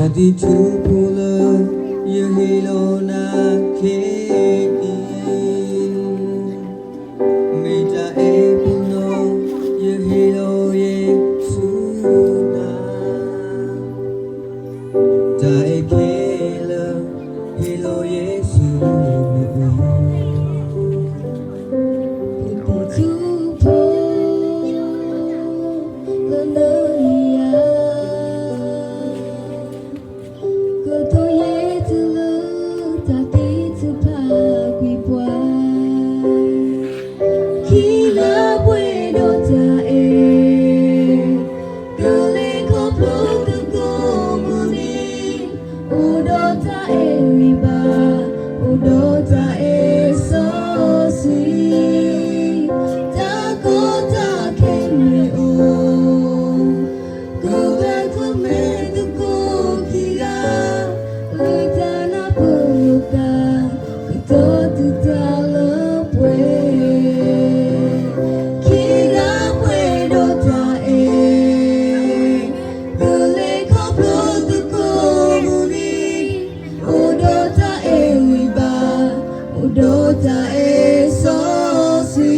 တၢ်သံထူဖိလၢ ယဟ့ၣ်လီၤနၤခဲအံၤ မ့ၢ်တၢ်အဲၣ်ပူၤနီၢ် ယဟ့ၣ်လီၤယ့ၣ်ၡူးနၤ တၢ်အဲၣ်ခဲလၢာ် ဟ့ၣ်လီၤယ့ၣ်ၡူးနၤ ထူဖိ လၢနယၤ ကတိၤယဲၢ်တုၤလၢ တၢ်သံထုးဖးကွံာ်ပှၤ ခံလၢပှဲၤဒီးတၢ်အဲၣ် ကလဲၤခီဖျိသကိးမုၢ်နံၤ အိၣ်ဒီးတၢ်အဲၣ်ဂံၢ်ဘါ အိၣ်ဒီးတၢ်အဲၣ်စီဆှံ တၢ်ကီတၢ်ခဲမ့ၢ်အိၣ် ကဂဲၤဆၢထၢၣ်မဲာ်သကိးခံဂၤ လၢတၢ်နၢ်ပၢၢ်လိာ်သး ကတိၤတုၤတၢ်လၢပှဲၤ ခံဂၤပှဲၤဒီးတၢ်အဲၣ် ကလဲၤခီဖျိသကိးမုၢ်နံၤ အိၣ်ဒီးတၢ်အဲၣ်ဂံၢ်ဘါ အိၣ်ဒီးတၢ်အဲၣ်စီ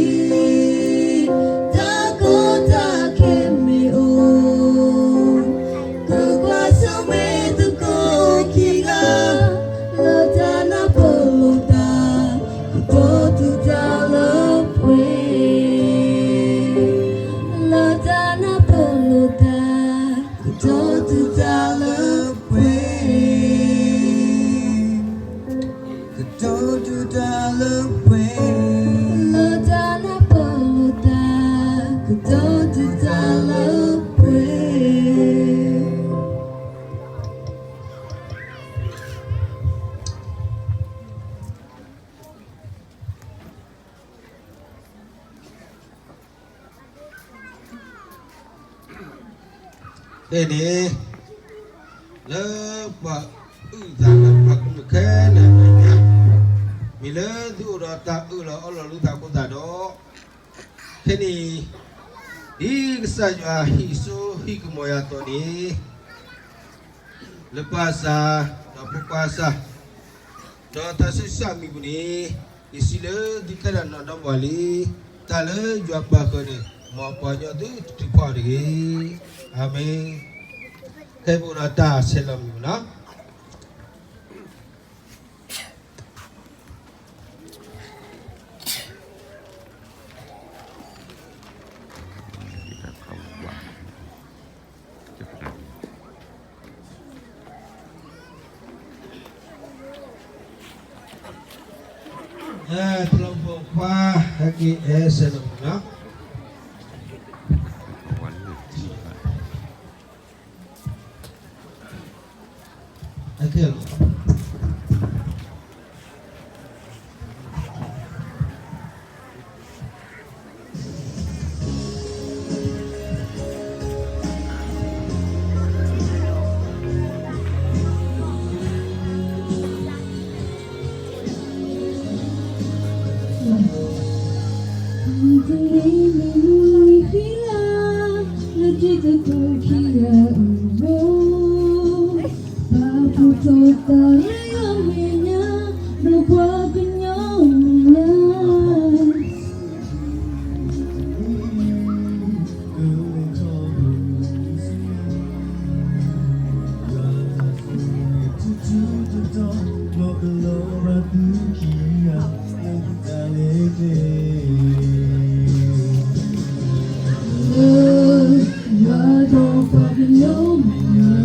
ဆှံ တၢ်ကီတၢ်ခဲမ့ၢ်အိၣ် ကကွၢ်ဆၢၣ်မဲာ်သကိးခံဂၤ လၢတၢ်နၢ်ပၢၢ်လိာ်သး ကတိၤတုၤတၢ်လၢပှဲၤ လၢတၢ်နၢ်ပၢၢ်လိာ်သး ကတိၤတုၤတၢ်လၢပှဲၤ ကတိၤတုၤတၢ်လၢပှဲၤ လၢတၢ်နၢ်ပၢၢ်လိာ်သး ကတိၤတုၤတၢ်လၢပှဲၤ ဖဲန့ၣ် လၢပှၤအုၣ်သးလၢပှၤကမျၢၢ်ခဲလၢာ်အမဲာ်ညါ မ့ၢ်လၢသုအိၣ်ဒီးတၢ်အၢၣ်လီၤအီလီၤလိာ်သးအဃိသတးဒီး ခဲန့ၣ် ဒ်ကစၢ်ယွၤဟံးစိဟံးကမီၤယၤအသိးန့ၣ် လၢပၢ်စၢ် ဒီးဖိခွါစၢ် ဒီးတၢ်ဆူးစၢ်မံၤပူၤန့ၣ် ယစံးလၢသုတၢ်ဒီးနီၢ်ဒီမါဝၤလံ, တၢ်လၢယွၤပာ်ဃုာ်န့ၣ် မ်ပှၤကညီသုတထုးဖးအီၤတဂ့ၤ. အၤမ့ၣ်. ခဲအံၤပအိၣ်ဒီးတၢ်ဆဲးလီၤမံၤပူၤလီၤ. တလီၤဖိခွါ ဟဲက့ၤအဲၣ်ဆဲးလီၤမံၤလီၤ. လၢခံလါ လၢခံတကိးခံဂၤအဂီၢ် ပာ်ဖှိၣ်ထီၣ်သးလၢယွၤမဲာ်ညါ ဒီးပှၤကညီမဲာ်ညါ လၢယွၤဒီးပှၤကညီမဲာ်ညါ.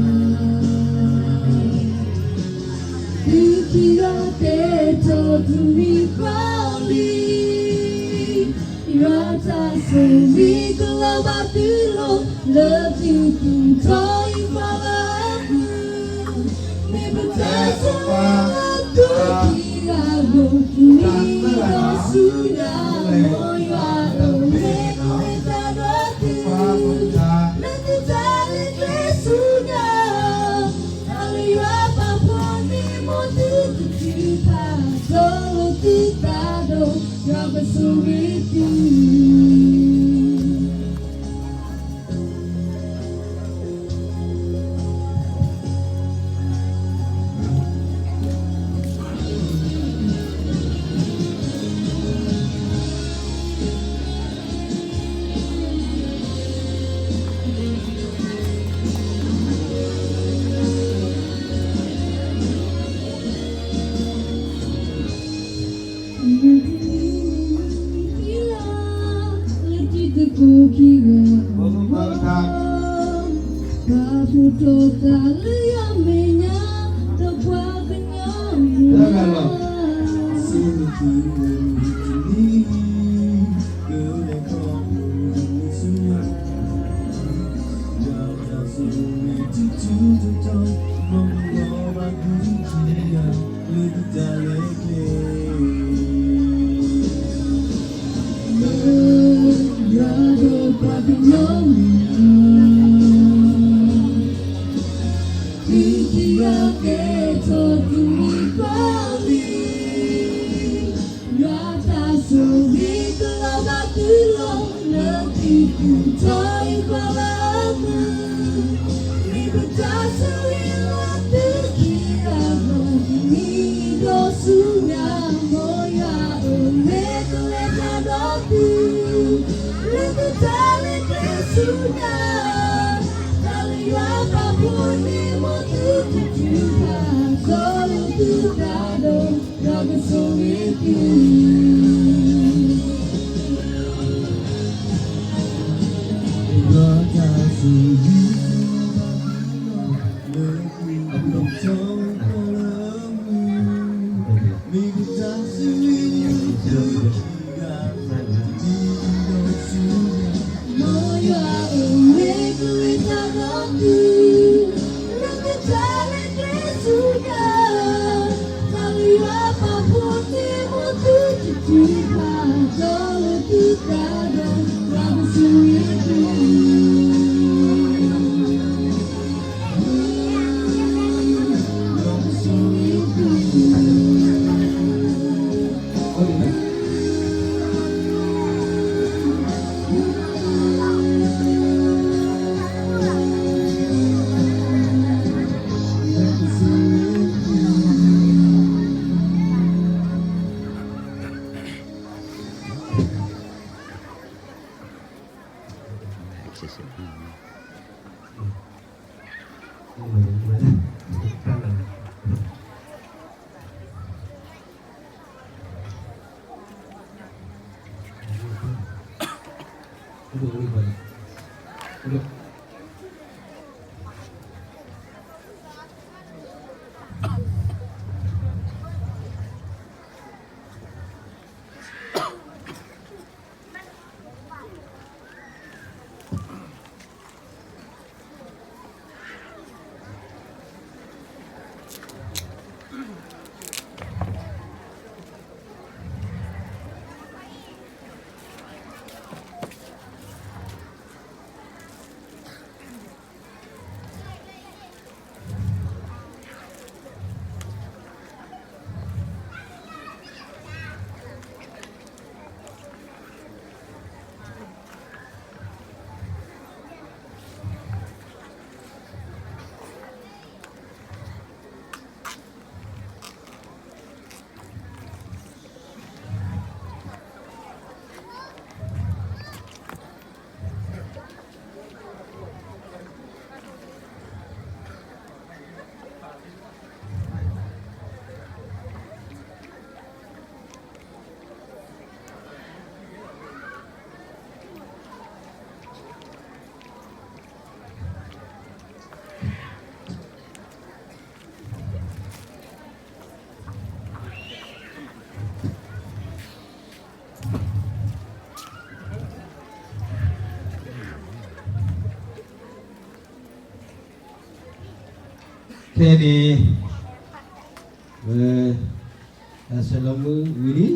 တၢ်လၢယမဲာ်ညါ ဒီးပှၤကညီမံၤ တၢ်ဂၤလီၤ စံးဘျုးသုလၢမုၢ်နံၤ ကလဲၤခီဖျိမုၢ်ဆူညါ ယတၢ်ဆိၣ်ဂ့ၤထူထူတီတီ မ်ကလီၤဘၣ်သုခံဂၤ လၢသုတၢ်လဲၤကျဲ လၢယၤဒီးပှၤကညီမံၤ သုခံဂၤကဲထီၣ်တမံၤဃီလံ ယွၤတၢ်ဆိၣ်ဂ့ၤကလီၤဘၣ်သုလီၤ လၢသုသူၣ်ထီၣ်အံၤဃီလၢအမုာ် မ့ၢ်ပတၢ်ဆိၣ်ဂ့ၤလၢသုခံဂၤလီၤ မံၤဒီးဆူညါ မ်ယွၤအမဲာ်ကလဲၤတၢ်ဒီးသု လၢသုတၢ်လဲၤကျဲဆူညါ တၢ်လၢယွၤပာ်ဖှိၣ်န့ၢ် မ်သုတထုးဖး ဒီးလၢသုတၢ်ဒီး ယွၤကဆိၣ်ဂ့ၤသု ယွၤတၢ်ဆိၣ်ဂ့ၤ လၢသုသူၣ်ထီၣ်အံၤဃီလၢအမုာ် မ့ၢ်ပတၢ်ဆိၣ်ဂ့ၤလၢသုခံဂၤ မံၤဒီးဆူညါ မ်ယွၤအမဲာ်ကလဲၤတၢ်ဒီးသု လၢသုတၢ်လဲၤကျဲဆူညါ တၢ်လၢယွၤပာ်ဖှိၣ်န့ၢ် မ်သုတထုးဖး ဒီးလၢသုတၢ်ဒီး ယွၤကဆိၣ်ဂ့ၤသု ယွၤကဆိၣ်ဂ့ၤသု ခဲအံၤန့ၣ် ဝဲ တၢ်ဆဲးလီၤမုၢ်ဝံၤလံ,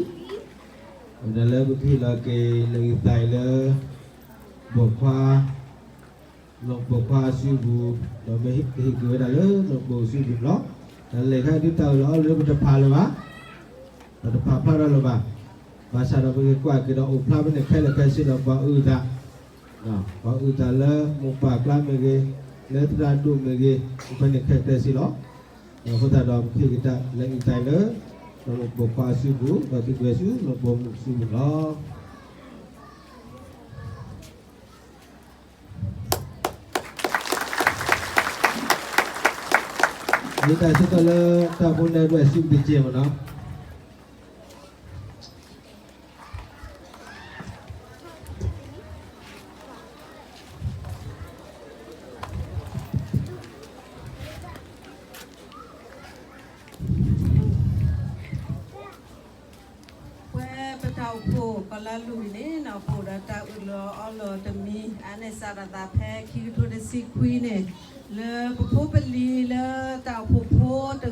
အဝဲဒၣ်လၢပကဟ့ၣ်လီၤက့ၤ လၢဂံၢ်သးအံၤလၢ ပိာ်ခွါ နီၢ်ပိာ်ခွါအစုပူၤ, ဒီးမ့ၢ်ကဟ့ၣ်က့ၤဝဲဒၣ်လၢနီၢ်ပိာ်အစုပူၤလီၤ. တၢ်လဲၤခါဒုးတၢ်အၢၣ်လီၤအီလၢပတဖးလၢၤဘၣ်, ပတဖးဖျါထီၣ်လၢၤဘၣ်. ဘၣ်ဆၣ်ဒီးပကကွၢ်က့ၤဒီးအိၣ်ဖျါဖဲန့ၣ်ခဲလၢာ်ခဲဆ့ဒီးပှၤအုၣ်သး, ပှၤအုၣ်သးလၢမိၢ်ပၢ်ကျါမ့ၢ်ဂ့ၤ, လၢသရၣ်ဒိၣ်မ့ၢ်ဂ့ၤ, အိၣ်ဖဲန့ၣ်ခဲလၢာ်ခဲဆ့လီၤ. ဒီးအဃိသတးဒီးပကဟ့ၣ်က့ၤတၢ်လၢအံၤတၢ်အံၤလၢ နီၢ်ပိာ်ခွါအစုပူၤ, ဒီးသုကဝဲၤဆူနီၢ်ပိာ်မုၣ်အစုပူၤလီၤ. မ့ၢ်တၢ်ဆၢကတီၢ်လၢတၢ်ဖိနဲၣ်ဒွဲၣ်စုပူၤတကဲးမ့ၢ်နီၤ. တၢ် တၢ်အိၣ်ဖှိၣ်ကီၢ်လါလူၤအံၤန့ၣ် ပအိၣ်ဒီးတၢ်အၢၣ်လီၤအီလီၤတမံၤ အါန့ၢ်စးထီၣ်သးဖဲခံကထိတဆံခွံန့ၣ် လၢပဖိပလံၤလၢတၢ်အိၣ်ဖှိၣ်ဖိတဂၤဂ့ၤတဂၤ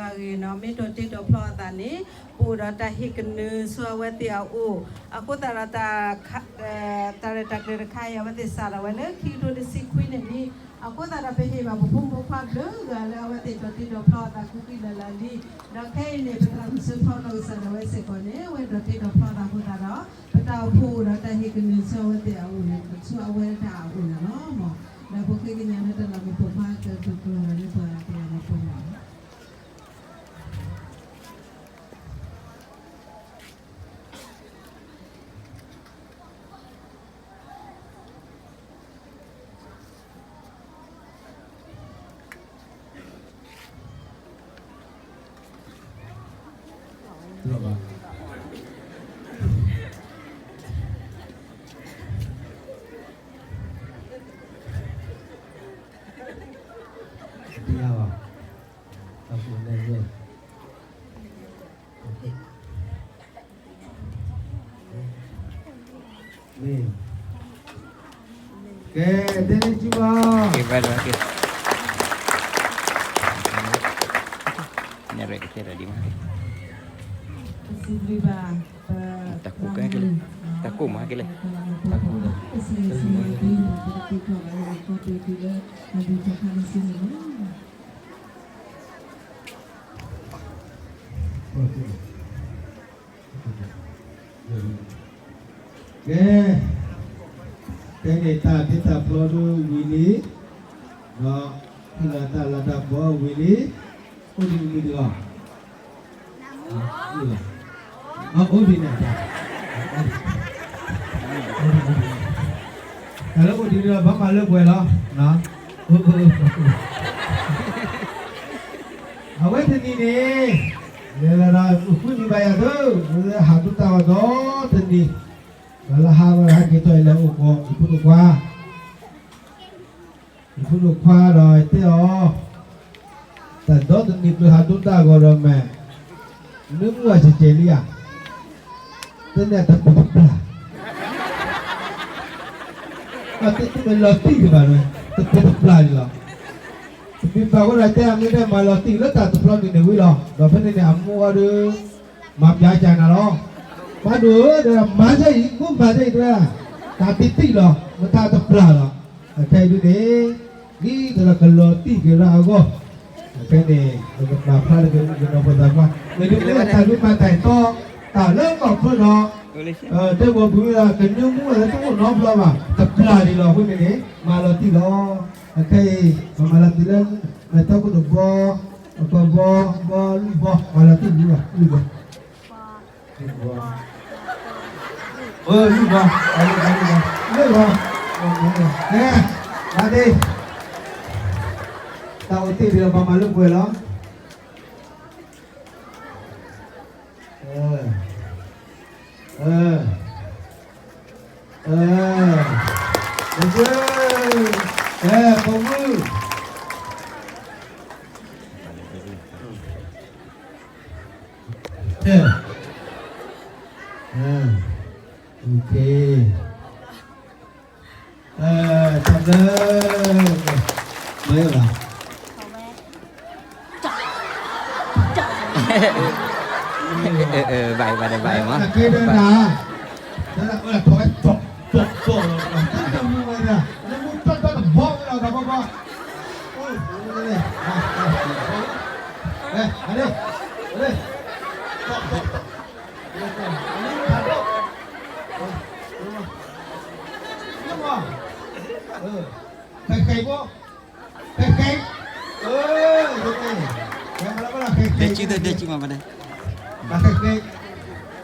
ဂ့ၤနီၤ မ့ၢ်ဒိးတ့ဒိးဖျီအသးန့ၣ် ပအိၣ်ဒီးတၢ်ဟ့ၣ်ကနၢၤဆူအဝဲသ့ၣ်အအိၣ် အဃိသတးဒီး တၢ်ရဲၣ်တၢ်ကျဲၤတခါအံၤ အဝဲသ့ၣ်စးထီၣ်ဝဲလၢခံကထိတဆံခွံန့ၣ်လံ အဃိသတးဒီး ပဟ့ၣ်ဘၣ်ပဖိမုၣ်ဖိခွါဘျုးဂၤလၢအဝဲသ့ၣ်ဒိးတ့ဒိးဖျီအသး ကူကံလၢ်လၢ်လံ. ဒီးခဲအံၤန့ၣ် ပသရၣ်မုၣ်စၢဖီနီၢ်ကစၢ်ဒၣ်ဝဲစ့ၢ်ကီးန့ၣ် အဝဲဒိးတ့ဒိးဖျီအသးအဃိသတးဒီး ပတၢ်အိၣ်ဖှိၣ်အိၣ်ဒီးတၢ်ဟ့ၣ်ကနၢၤဆူအဝဲသ့ၣ်အအိၣ်န့ၣ် ဆူအဝဲတၢ်အအိၣ်န့ၣ်လီၤ. ဒီးပဃ့ကညးလၢတၢ်လၤကပီၤဖးကတၢၢ်တကျိၤလၢပှၤတဂၤလၢပှၤ မ့ၢ် ကဲ တဲန့ၢ်စုဘၣ် ကဲ ဘၣ်လီၤ ကဲ နဲၣ်ရဲၣ်ကသ့ၣ်ဒီးဒ်မး တၢ်ကိၢ်ကဲက့ၤလၢ တၢ်ကိၢ်မးက့ၤလၢ တၢ်ကိၢ်ဒီး ကဲ တဲန့ၣ်တၢ်တ့တၢ်ဖျီဒိၣ်ဝံၤလံ, ဒီး ဖုလၢတၢ်လၤတၢ်ကပီၤဝံၤလံ, အိၣ်ဒံးမနုၤတဂၤ, အိၣ်ဒံးန့ၣ်, တၢ်လၢအိၣ်ဒံးဒီး ဘၣ်မၤလၢပှဲၤလီၤ, အဝဲတနံၤန့ၣ် လဲၤလီၤဒီး ဃုနံၤဘၣ်ယၤသၢ, ဟးဒိတၢ်ဂီၤဒီတနံၤ, ဒီးလၢဟါဝဲဟဲက့ၤထီၣ်အံၤလၢအိၣ်ကီး ယဖိဒိၣ်ခွါ ယဖိဒိၣ်ခွါဒီးတဲအီၤ, တၢ်ဒီတနံၤပျၢၤဟးဒိတၢ်ဂီၤဒီးမဲာ်, နမူအစဲးစဲးလံဧါ, တဲန့ၣ်တပျၢ်တပျၢ်, တမ့ၢ်လီၤတံၢ်ဒံးဘၣ်, တပျၢ်တပျၢ်ဒံးလီၤ. တမ့ၢ်ဘၣ်ဃိဒီးတဲအမ့ၢ်ဒၣ်မၤလီၤတံၢ်လၢတၢ်တဖျီန့ၣ်န့ၣ်ဝံၤလီၤ, ဒီးဖဲန့ၣ်န့ၣ် အမိၢ်အီၤဒီး မၤပျးကနၤလီၤ. ဘၣ်ဒိၣ်ဧၢ ဒီးမၤစၢၤအံၤ မ့ၢ်မၤစၢၤအံၤတဲ, တၢ်တံၢ်တံၢ်လီၤ မ့ၢ်တၢ်တပျၢ်လီၤ. အခဲအံၤဒ်န့ၣ် ဒ်သိးဒီးကလီၤတံၢ်က့ၤရၢအဂီၢ်, အခဲန့ၣ် ပကပာ်ဖျါလၢကနီၤဖိသးပှၢ်, မ့ၢ်ဒ်မ့ၢ်တၢ်ဒိးမၤတၢ်တီ တၢ်လၢကီၢ်ဖျိဒီး တဲဝဲပူၤဒီး ကနၢမူဝဲလၢတအိၣ်နီတဘျီဘၣ်, တပျၢ်ဒံးလီၤအဃိန့ၣ်န့ၣ် မၤလီၤတံၢ်လီၤ. အခဲအံၤ ပမၤလီၤတံၢ်လၢ နထီခိၣ်တဘီ, အပီဘီ, ဘီလွံၢ်ဘီ, မၤလီၤတံၢ်လွံၢ်ဘီ, လွံၢ်ဘီ, လွံၢ်ဘီ, အလွံၢ်ဘီ, လွံၢ်ဘီ, လွံၢ်ဘီ, ကဲ, မၤဒ့, တၢ်အိၣ်တ့ၢ်ဒံးလီၤ ပမၤလၢပှဲၤလီၤ. အဲ, အဲ, အဲ, တက့ၢ်, အဲ, ပိာ်မုၣ်, အဲ, အဲ, အိၣ်ခ့ တၢ်ဘျုး, မ့ၢ်ဘၣ်, ဘၣ်ဘၣ်ဘၣ်မး, နက့ၤဒီးနၤ, တၢ်လၢထီၣ်ဝဲတီၢ်တီၢ်တီၢ်လီၤ, တၢ်မူဝဲဒၣ်, နမူတီၢ်တီၢ်တဘီဝဲလီၤ တဘီဘီ, အလ့, အလ့, တီၢ်တီၢ်တီၢ်, အလ့, တီၢ်တီၢ်, ဃဲဃဲဘ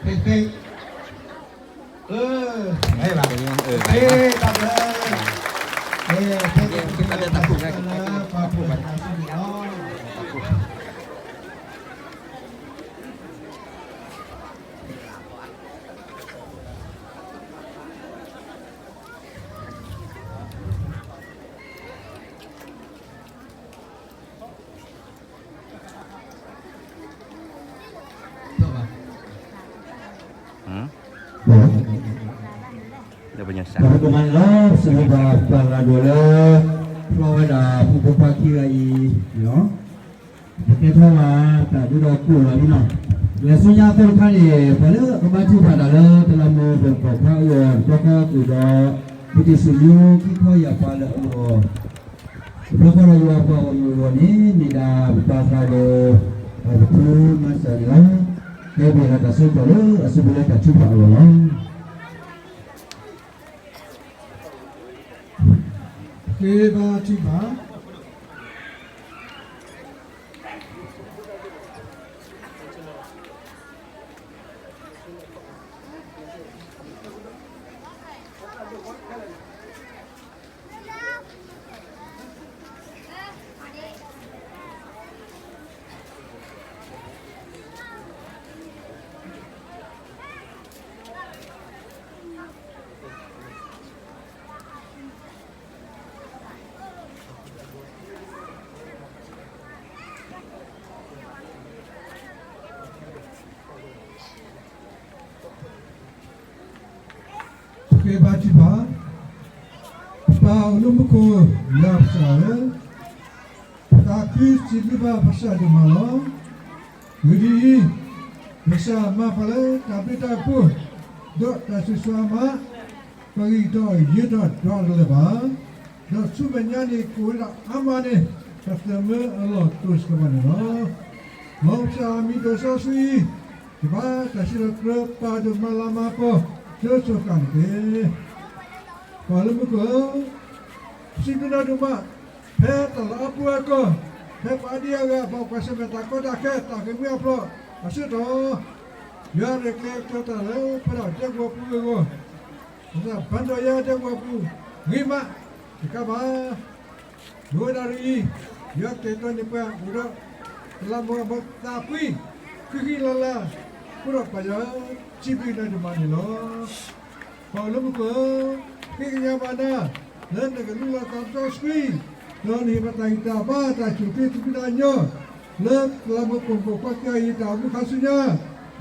ီ, ဃဲဃဲ, တဲကံၢ်တဲကံၢ်မးဘၣ်ဒဲး, ဃဲဃဲ, ဃဲဃဲ, အဲ, ဘၣ်, တၢ်ဘျုး, တၢ်ဘျုး, တၢ်ဘျုး, တၢ်ဘျုး. ပကမၤန့ၣ်လီၤ. စံးဘျုးဘၣ်ပၢ်သရၣ်ဒိၣ်လၢ ဖျီဝဲဒၣ်ဖိဖိခွါခံဂၤအံၤလီၤ. ပကဲထီၣ်ဘၣ်တၢ်ဒုးဒီးကိၣ်လီၤမ့ၢ်နီၤ. လဲၤဆူညါအသီတခါန့ၣ် ပှၤလၢအကဘါထုကဖၣ်တၢ်လၢတလးမူးပိာ်ခွါအဂီၢ် တဘျီဃီကအိၣ်ဒီး ပတံၤစူၣ်မူခံခီယၢ်ပှၤလၢအဂီၢ် တဘျီဃီဒီးယွၤပှၤဂီၢ်မုၢ်အဂီၢ်န့ၣ် မ့ၢ်ဒၣ်ပၢ်သရၣ်ဒိၣ် ပဖုမၤစၢၤန့ၣ်လီၤ. ကဲဘျုးလၢတၢ်ဆၢကတီၢ်လၢအစုပူၤလၢတၢ်ထုကဖၣ်အဂီၢ်လီၤ. ဃ့ဘါထုကဖၣ်. ဃ့ဘါထုကဖၣ်. ပၢ်အိၣ်လၢမူခိၣ် ယွၤပကစၢ်ဧၢ, ပသးခုစံးဘျုးဘၣ်ပကစၢ်ဒိၣ်မးလီၤ. ဂ့ၢ်ဒ်အံၤ, ပကစၢ်မၤပှၤလၢတၢ်ဘျုးတၢ်ဖှိၣ်, ဒီးတၢ်ဆိၣ်ဂ့ၤဆိၣ်ဝါမး, ပဂံၢ်ထီၣ်ယၢၤထီၣ်ဒီးတလၢာ်ဘၣ်, ဒီးဆူမဲာ်ညါန့ၣ် ကအိၣ်ဝဲဒၣ်အါမးန့ၣ် ပသးမၢအလီၢ်တိၢ်စ့ၢ်ကီးဘၣ်န့ၣ်လီၤ. မ်ပကစၢ်မံၤဒိၣ်စီဆှံအံၤ ယဘါတၢ်စံးထီၣ်ပတြၢၤပၢ်ဒိၣ်မၤလၤမၤကပီၤ လၢစိၤဃၣ်န့ၣ်တက့ၢ်. ပၢ်လၢမူခိၣ်ဧၢ, ပစံးဘျုးနၤဒိၣ်မး, ဖဲတၢ်လီၢ်အပူၤအကီၢ်, ဖဲပှၤဒံအဂၤ ပှၤကွၢ်ဆၢၣ်မဲာ်တၢ်ကီတၢ်ခဲ တၢ်ဂ့ၢ်မုၢ်အဖျိအဆၢကတီၢ်, ယွၤရဲၣ်ကျဲၤကတီၤတၢ်လၢပဝဲဒၣ်ဒဲကဝီၤပူၤအဂီၢ်, ပဘၣ်ဒိးယၤဒဲကဝီၤပူၤ ဂ့ၤမးတကးဘၣ် မ့ၢ်ဝဲဒၣ်ဒ်အံၤ, ယွၤကတဲာ်ကတီၤန့ၢ်ပှၤအိၣ်ဒီး တလးမူးအဘီသးကွံ ဃံဃံလၤလၤ, အဃိဒီးပၢ်ယွၤဧၢ, စံးဘျုးနၤဒိၣ်မးန့ၣ်လီၤ. ပၢ်လၢမူခိၣ်ဧၢ, ဃ့ကညးဘၣ်နၤ လၢနကလူလီၤသးစီဆှံ, ဒီးနဟ့ၣ်ပှၤတၢ်ဂံၢ်တၢ်ဘါတၢ်ဆိၣ်ဂ့ၤသုးမုၢ်သးညီ, လၢတလးမူးပိာ်မုၣ်ပိာ်ခွါခံဂၤအံၤ တၢ်အိၣ်မူခါဆူညါ,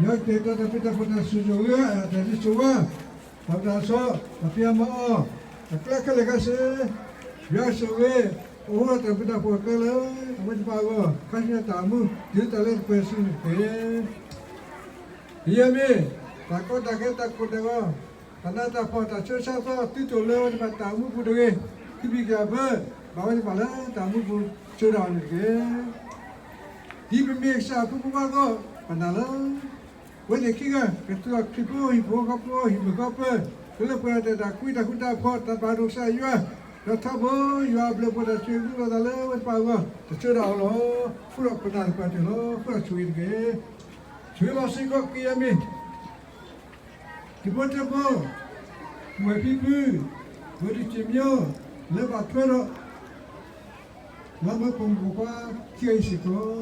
ယွၤကတဲာ်ကတီၤတၢ်ဘျုးတၢ်ဖှိၣ်တၢ်ဆိၣ်ဂ့ၤဆိၣ်ဝါ, တၢ်တၢ်ဆိၣ်ဂ့ၤ, တၢ်ဖံးအီၣ်မၤအီၣ်, တၢ်ကျဲခဲလၢာ်ခဲဆ့, ယွၤဆိၣ်ဂ့ၤ, အိၣ်ဝဲတၢ်ဘျုးတၢ်ဖှိၣ်အကျဲလၢ အဝဲသ့ၣ်တဖၣ်အဂီၢ် ခါဆူညါတၢ်အိၣ်မူ တုၤတၢ်လၢတပှဲၤစုန့ၣ်တက့ၢ်. ဒ်အမ့ၢ် တၢ်ကီတၢ်ခဲတၢ်ကိၢ်တၢ်ဂီၤ, တၢ်နးတၢ်ဖှီၣ်တၢ်ဆၢဆါသီ သုတအိၣ်လၢအဝဲသ့ၣ်တဖၣ်တၢ်အိၣ်မူပူၤတဂ့ၤ, သုဖံးက့ၤအဘၢ ဘၣ်ဝဲသ့ၣ်တဖၣ်လၢတၢ်အိၣ်မူပူၤ ဆိဒၣ်အီၤန့ၣ်တက့ၢ်. ဒ်ပမ့ၢ်ကစၢ်အဖိမုၣ်ဖိခွါအသိး ပနာ်လၢ အဝဲသ့ၣ်ခံဂၤ ကသူၣ်ထီၣ်ခရံာ်ဖိဟံၣ်ဖိဃီဖိဟံၣ်မုာ်ဃီပၢၤ, ကလၢပှဲၤဒီးတၢ်သးကွံတၢ်ဃူတၢ်ဖိး တၢ်ဘၣ်ဒိကစၢ်ယွၤ, ဒီးထီဘိယွၤအဘျုးအဖှိၣ်တၢ်ဆိၣ်ဂ့ၤမူလိာ်သးလၢအဝဲသ့ၣ်တဖၣ်အဂီၢ် တဆိဒၣ်အီၤလီၤ. အဃိဒီးပနာ်သပှၢ်တၢၢ်လီၤ. အဃိဒီးဆိၣ်ဂ့ၤတက့ၢ်. ဆိၣ်ဂ့ၤဘၣ်စ့ၢ်ကီးကယဲၢ်မ့ၢ် တံၤဖိတဲဖိ, ဝဲၢ်ဖံဖု, ဝဲၢ်ဒုးစံၣ်မၠီ, လၢဘၣ်ထွဲဒီး လၢမ့ၢ်ပိာ်မုၣ်ပိာ်ခွါခံဂၤအံၤစ့ၢ်ကီး,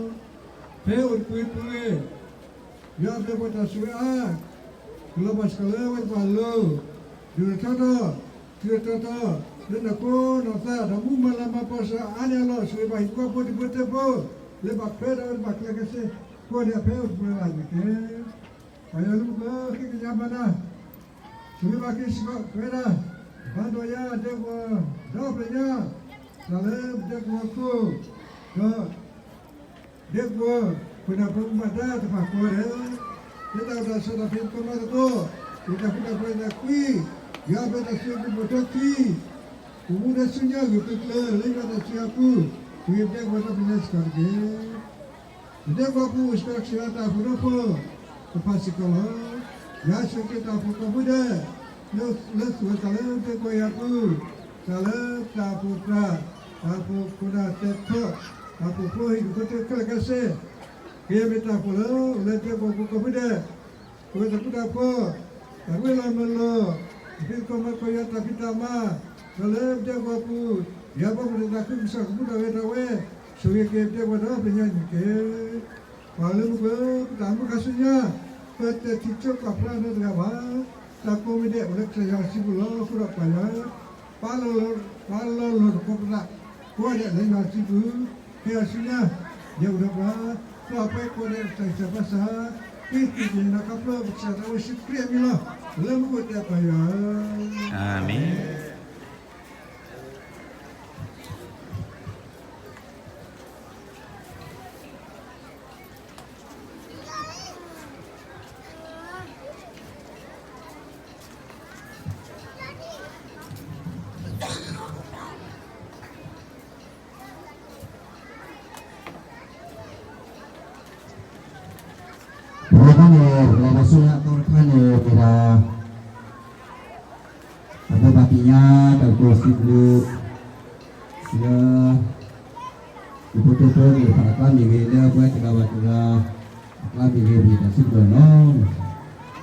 ဖဲအိၣ်တပူၤပူၤဂ့ၤ, ယွၤအဘျုးအဖှိၣ်တၢ်ဆိၣ်ဂ့ၤအါ, ကလီၤဘၣ်စ့ၢ်ကီးလၢအဝဲသ့ၣ်တဖၣ်အလိၤ, ဒိၣ်ထီၣ်ထီထီၣ်, တုၤထီၣ်ထီထီၣ်, လၢနီၢ်ခိနီၢ်သး ဒီးမူမၤလၤမၤကပီၤစ့ၢ်အါန့ၣ်အလီၢ်, ဆိၣ်ဂ့ၤဘၣ်ဟံၣ်ဖိဃီဖိတံၤဖိတဲဖိ, လၢဘၣ်ထွဲဒီးအဝဲသ့ၣ်တဖၣ်ကျဲခဲဆ့, ကိးန့ၢ်ဖဲအိၣ်တပူၤလၢ်လၢ်န့ၣ်တက့ၢ်. ပၢ်ယွၤလၢမူခိၣ် ဃ့ကညးဘၣ်နၤ, ဆိၣ်ဂ့ၤဘၣ်က့ၤစ့ၢ်ကီးပဝဲဒၣ်, ဘၣ်ဒိးယၤဒဲကဝီၤဒီးပညါ, တၢ်လၢဒဲကဝီၤခိၣ်, ဒီး ဒဲကဝီၤခိၣ်နၢ်ဖိမုၣ်ဘၣ်ဒါတဖၣ်ကိးဂၤဒဲး, လၢတၢ်အိၣ်တၢ်ဆိးတၢ်ဖံးသကိးမၤသကိး, ယတၢ်ဃူတၢ်ဖိးတၢ်ကွံ, ယွၤအဘျုးတၢ်ဆိၣ်ဂ့ၤကပိာ်ထွဲခံ, ပမူဒီးဆူညါဂ့ၤပကျၢၤ လၢယွၤတၢ်စံးအပူၤ, ပဂ့ၤပဒဲကဝီၤဒီးပညါစ့ၢ်ကီးတက့ၢ်. ပဒဲကဝီၤပူၤ စှၤစှၤတၢ်အိၣ်ဖှိၣ်ရိဖှိၣ်တဖၣ်စ့ၢ်ကီးလီၤ. ယွၤဆိၣ်ဂ့ၤတၢ်အိၣ်ဖှိၣ်ကိးဖုဒဲး, လၢသူၣ်ဝဲသးလၢဒဲကဝီၤအံၤအပူၤ, တၢ်လၢတၢ်အိၣ်ဖှိၣ်သရၣ်, တၢ်အိၣ်ဖှိၣ်ခိၣ်နၢ်တဲာ်ခီ, တၢ်အိၣ်ဖှိၣ်ဖိဟံၣ်ဒူၣ်ဖိထၢခဲလၢာ်ခဲဆ့, ကယဲၢ်မ့ၢ်တၢ်အိၣ်ဖှိၣ်လၢအိၣ်လၢဒဲကဝီၤပူၤကိးဖုဒဲး, ပဝဲတၢ်ဃူတၢ်ဖိး, တၢ်မ့ၢ်လီၤမ့ၢ်လီၤ, တၢ်ဖံးသကိးမၤသကိးယွၤတၢ်ဖံးတၢ်မၤ, ဒီးလၢပဒဲကဝီၤပူၤ, ယွၤဘၣ်မုၢ်တၢ်သးခုကစီၣ်ကမူထီၣ်ဂဲၤထီၣ်ဝဲ, ဆိၣ်ဂ့ၤက့ၤပဒဲကဝီၤဒီးပညါန့ၣ်တက့ၢ်. ပၢ်လၢမူခိၣ်, ပတၢ်မူခါဆူညါ, ပတထံၣ်ကၠိပာ်ဖျါနီတဂၤဘၣ်. တၢ်ကိးမံၤဒဲးအိၣ်လၢကစၢ်ယွၤစုပူၤလီၤ. အဃိဒီးပၢ်ယွၤ, ပာ်လီၤလီၤသကိးပသး, ကိးဂၤဒဲးလၢယွၤစုပူၤ, ဖဲအံၤဆူညါ, ယအိၣ်ဒီးပှၤ, ပှၤပှဲၤကိးဂၤဒဲးတၢ်ဆၢပၢ်ဆၢ, က့ၤသ့ၣ်ညါနီၢ်ခီဖျိပကစၢ်သးဝဲယ့ၣ်ၡူးခရံာ်အမံၤလီၤ. လၢမူခိၣ်တဲပၢ်ယွၤဧၢ, အၤမ့ၣ်. အဃိန့ၣ် ပကလဲၤဆူညါအသီတခါန့ၣ် မ့ၢ်ဒၣ် တၢ်ဘိးဘၣ်သ့ၣ်ညါ တၢ်ကတိၤစံးဘျုး လၢ ယဖိဒိၣ်ဖိသ့ၣ်တဖၣ်အကျါမ့ၢ်ဂ့ၤ, လၢပဝဲတဂၤဘၣ်တဂၤ အကျါမ့ၢ်ဂ့ၤ, ပတၢ်စံးဘျုးလီၤ.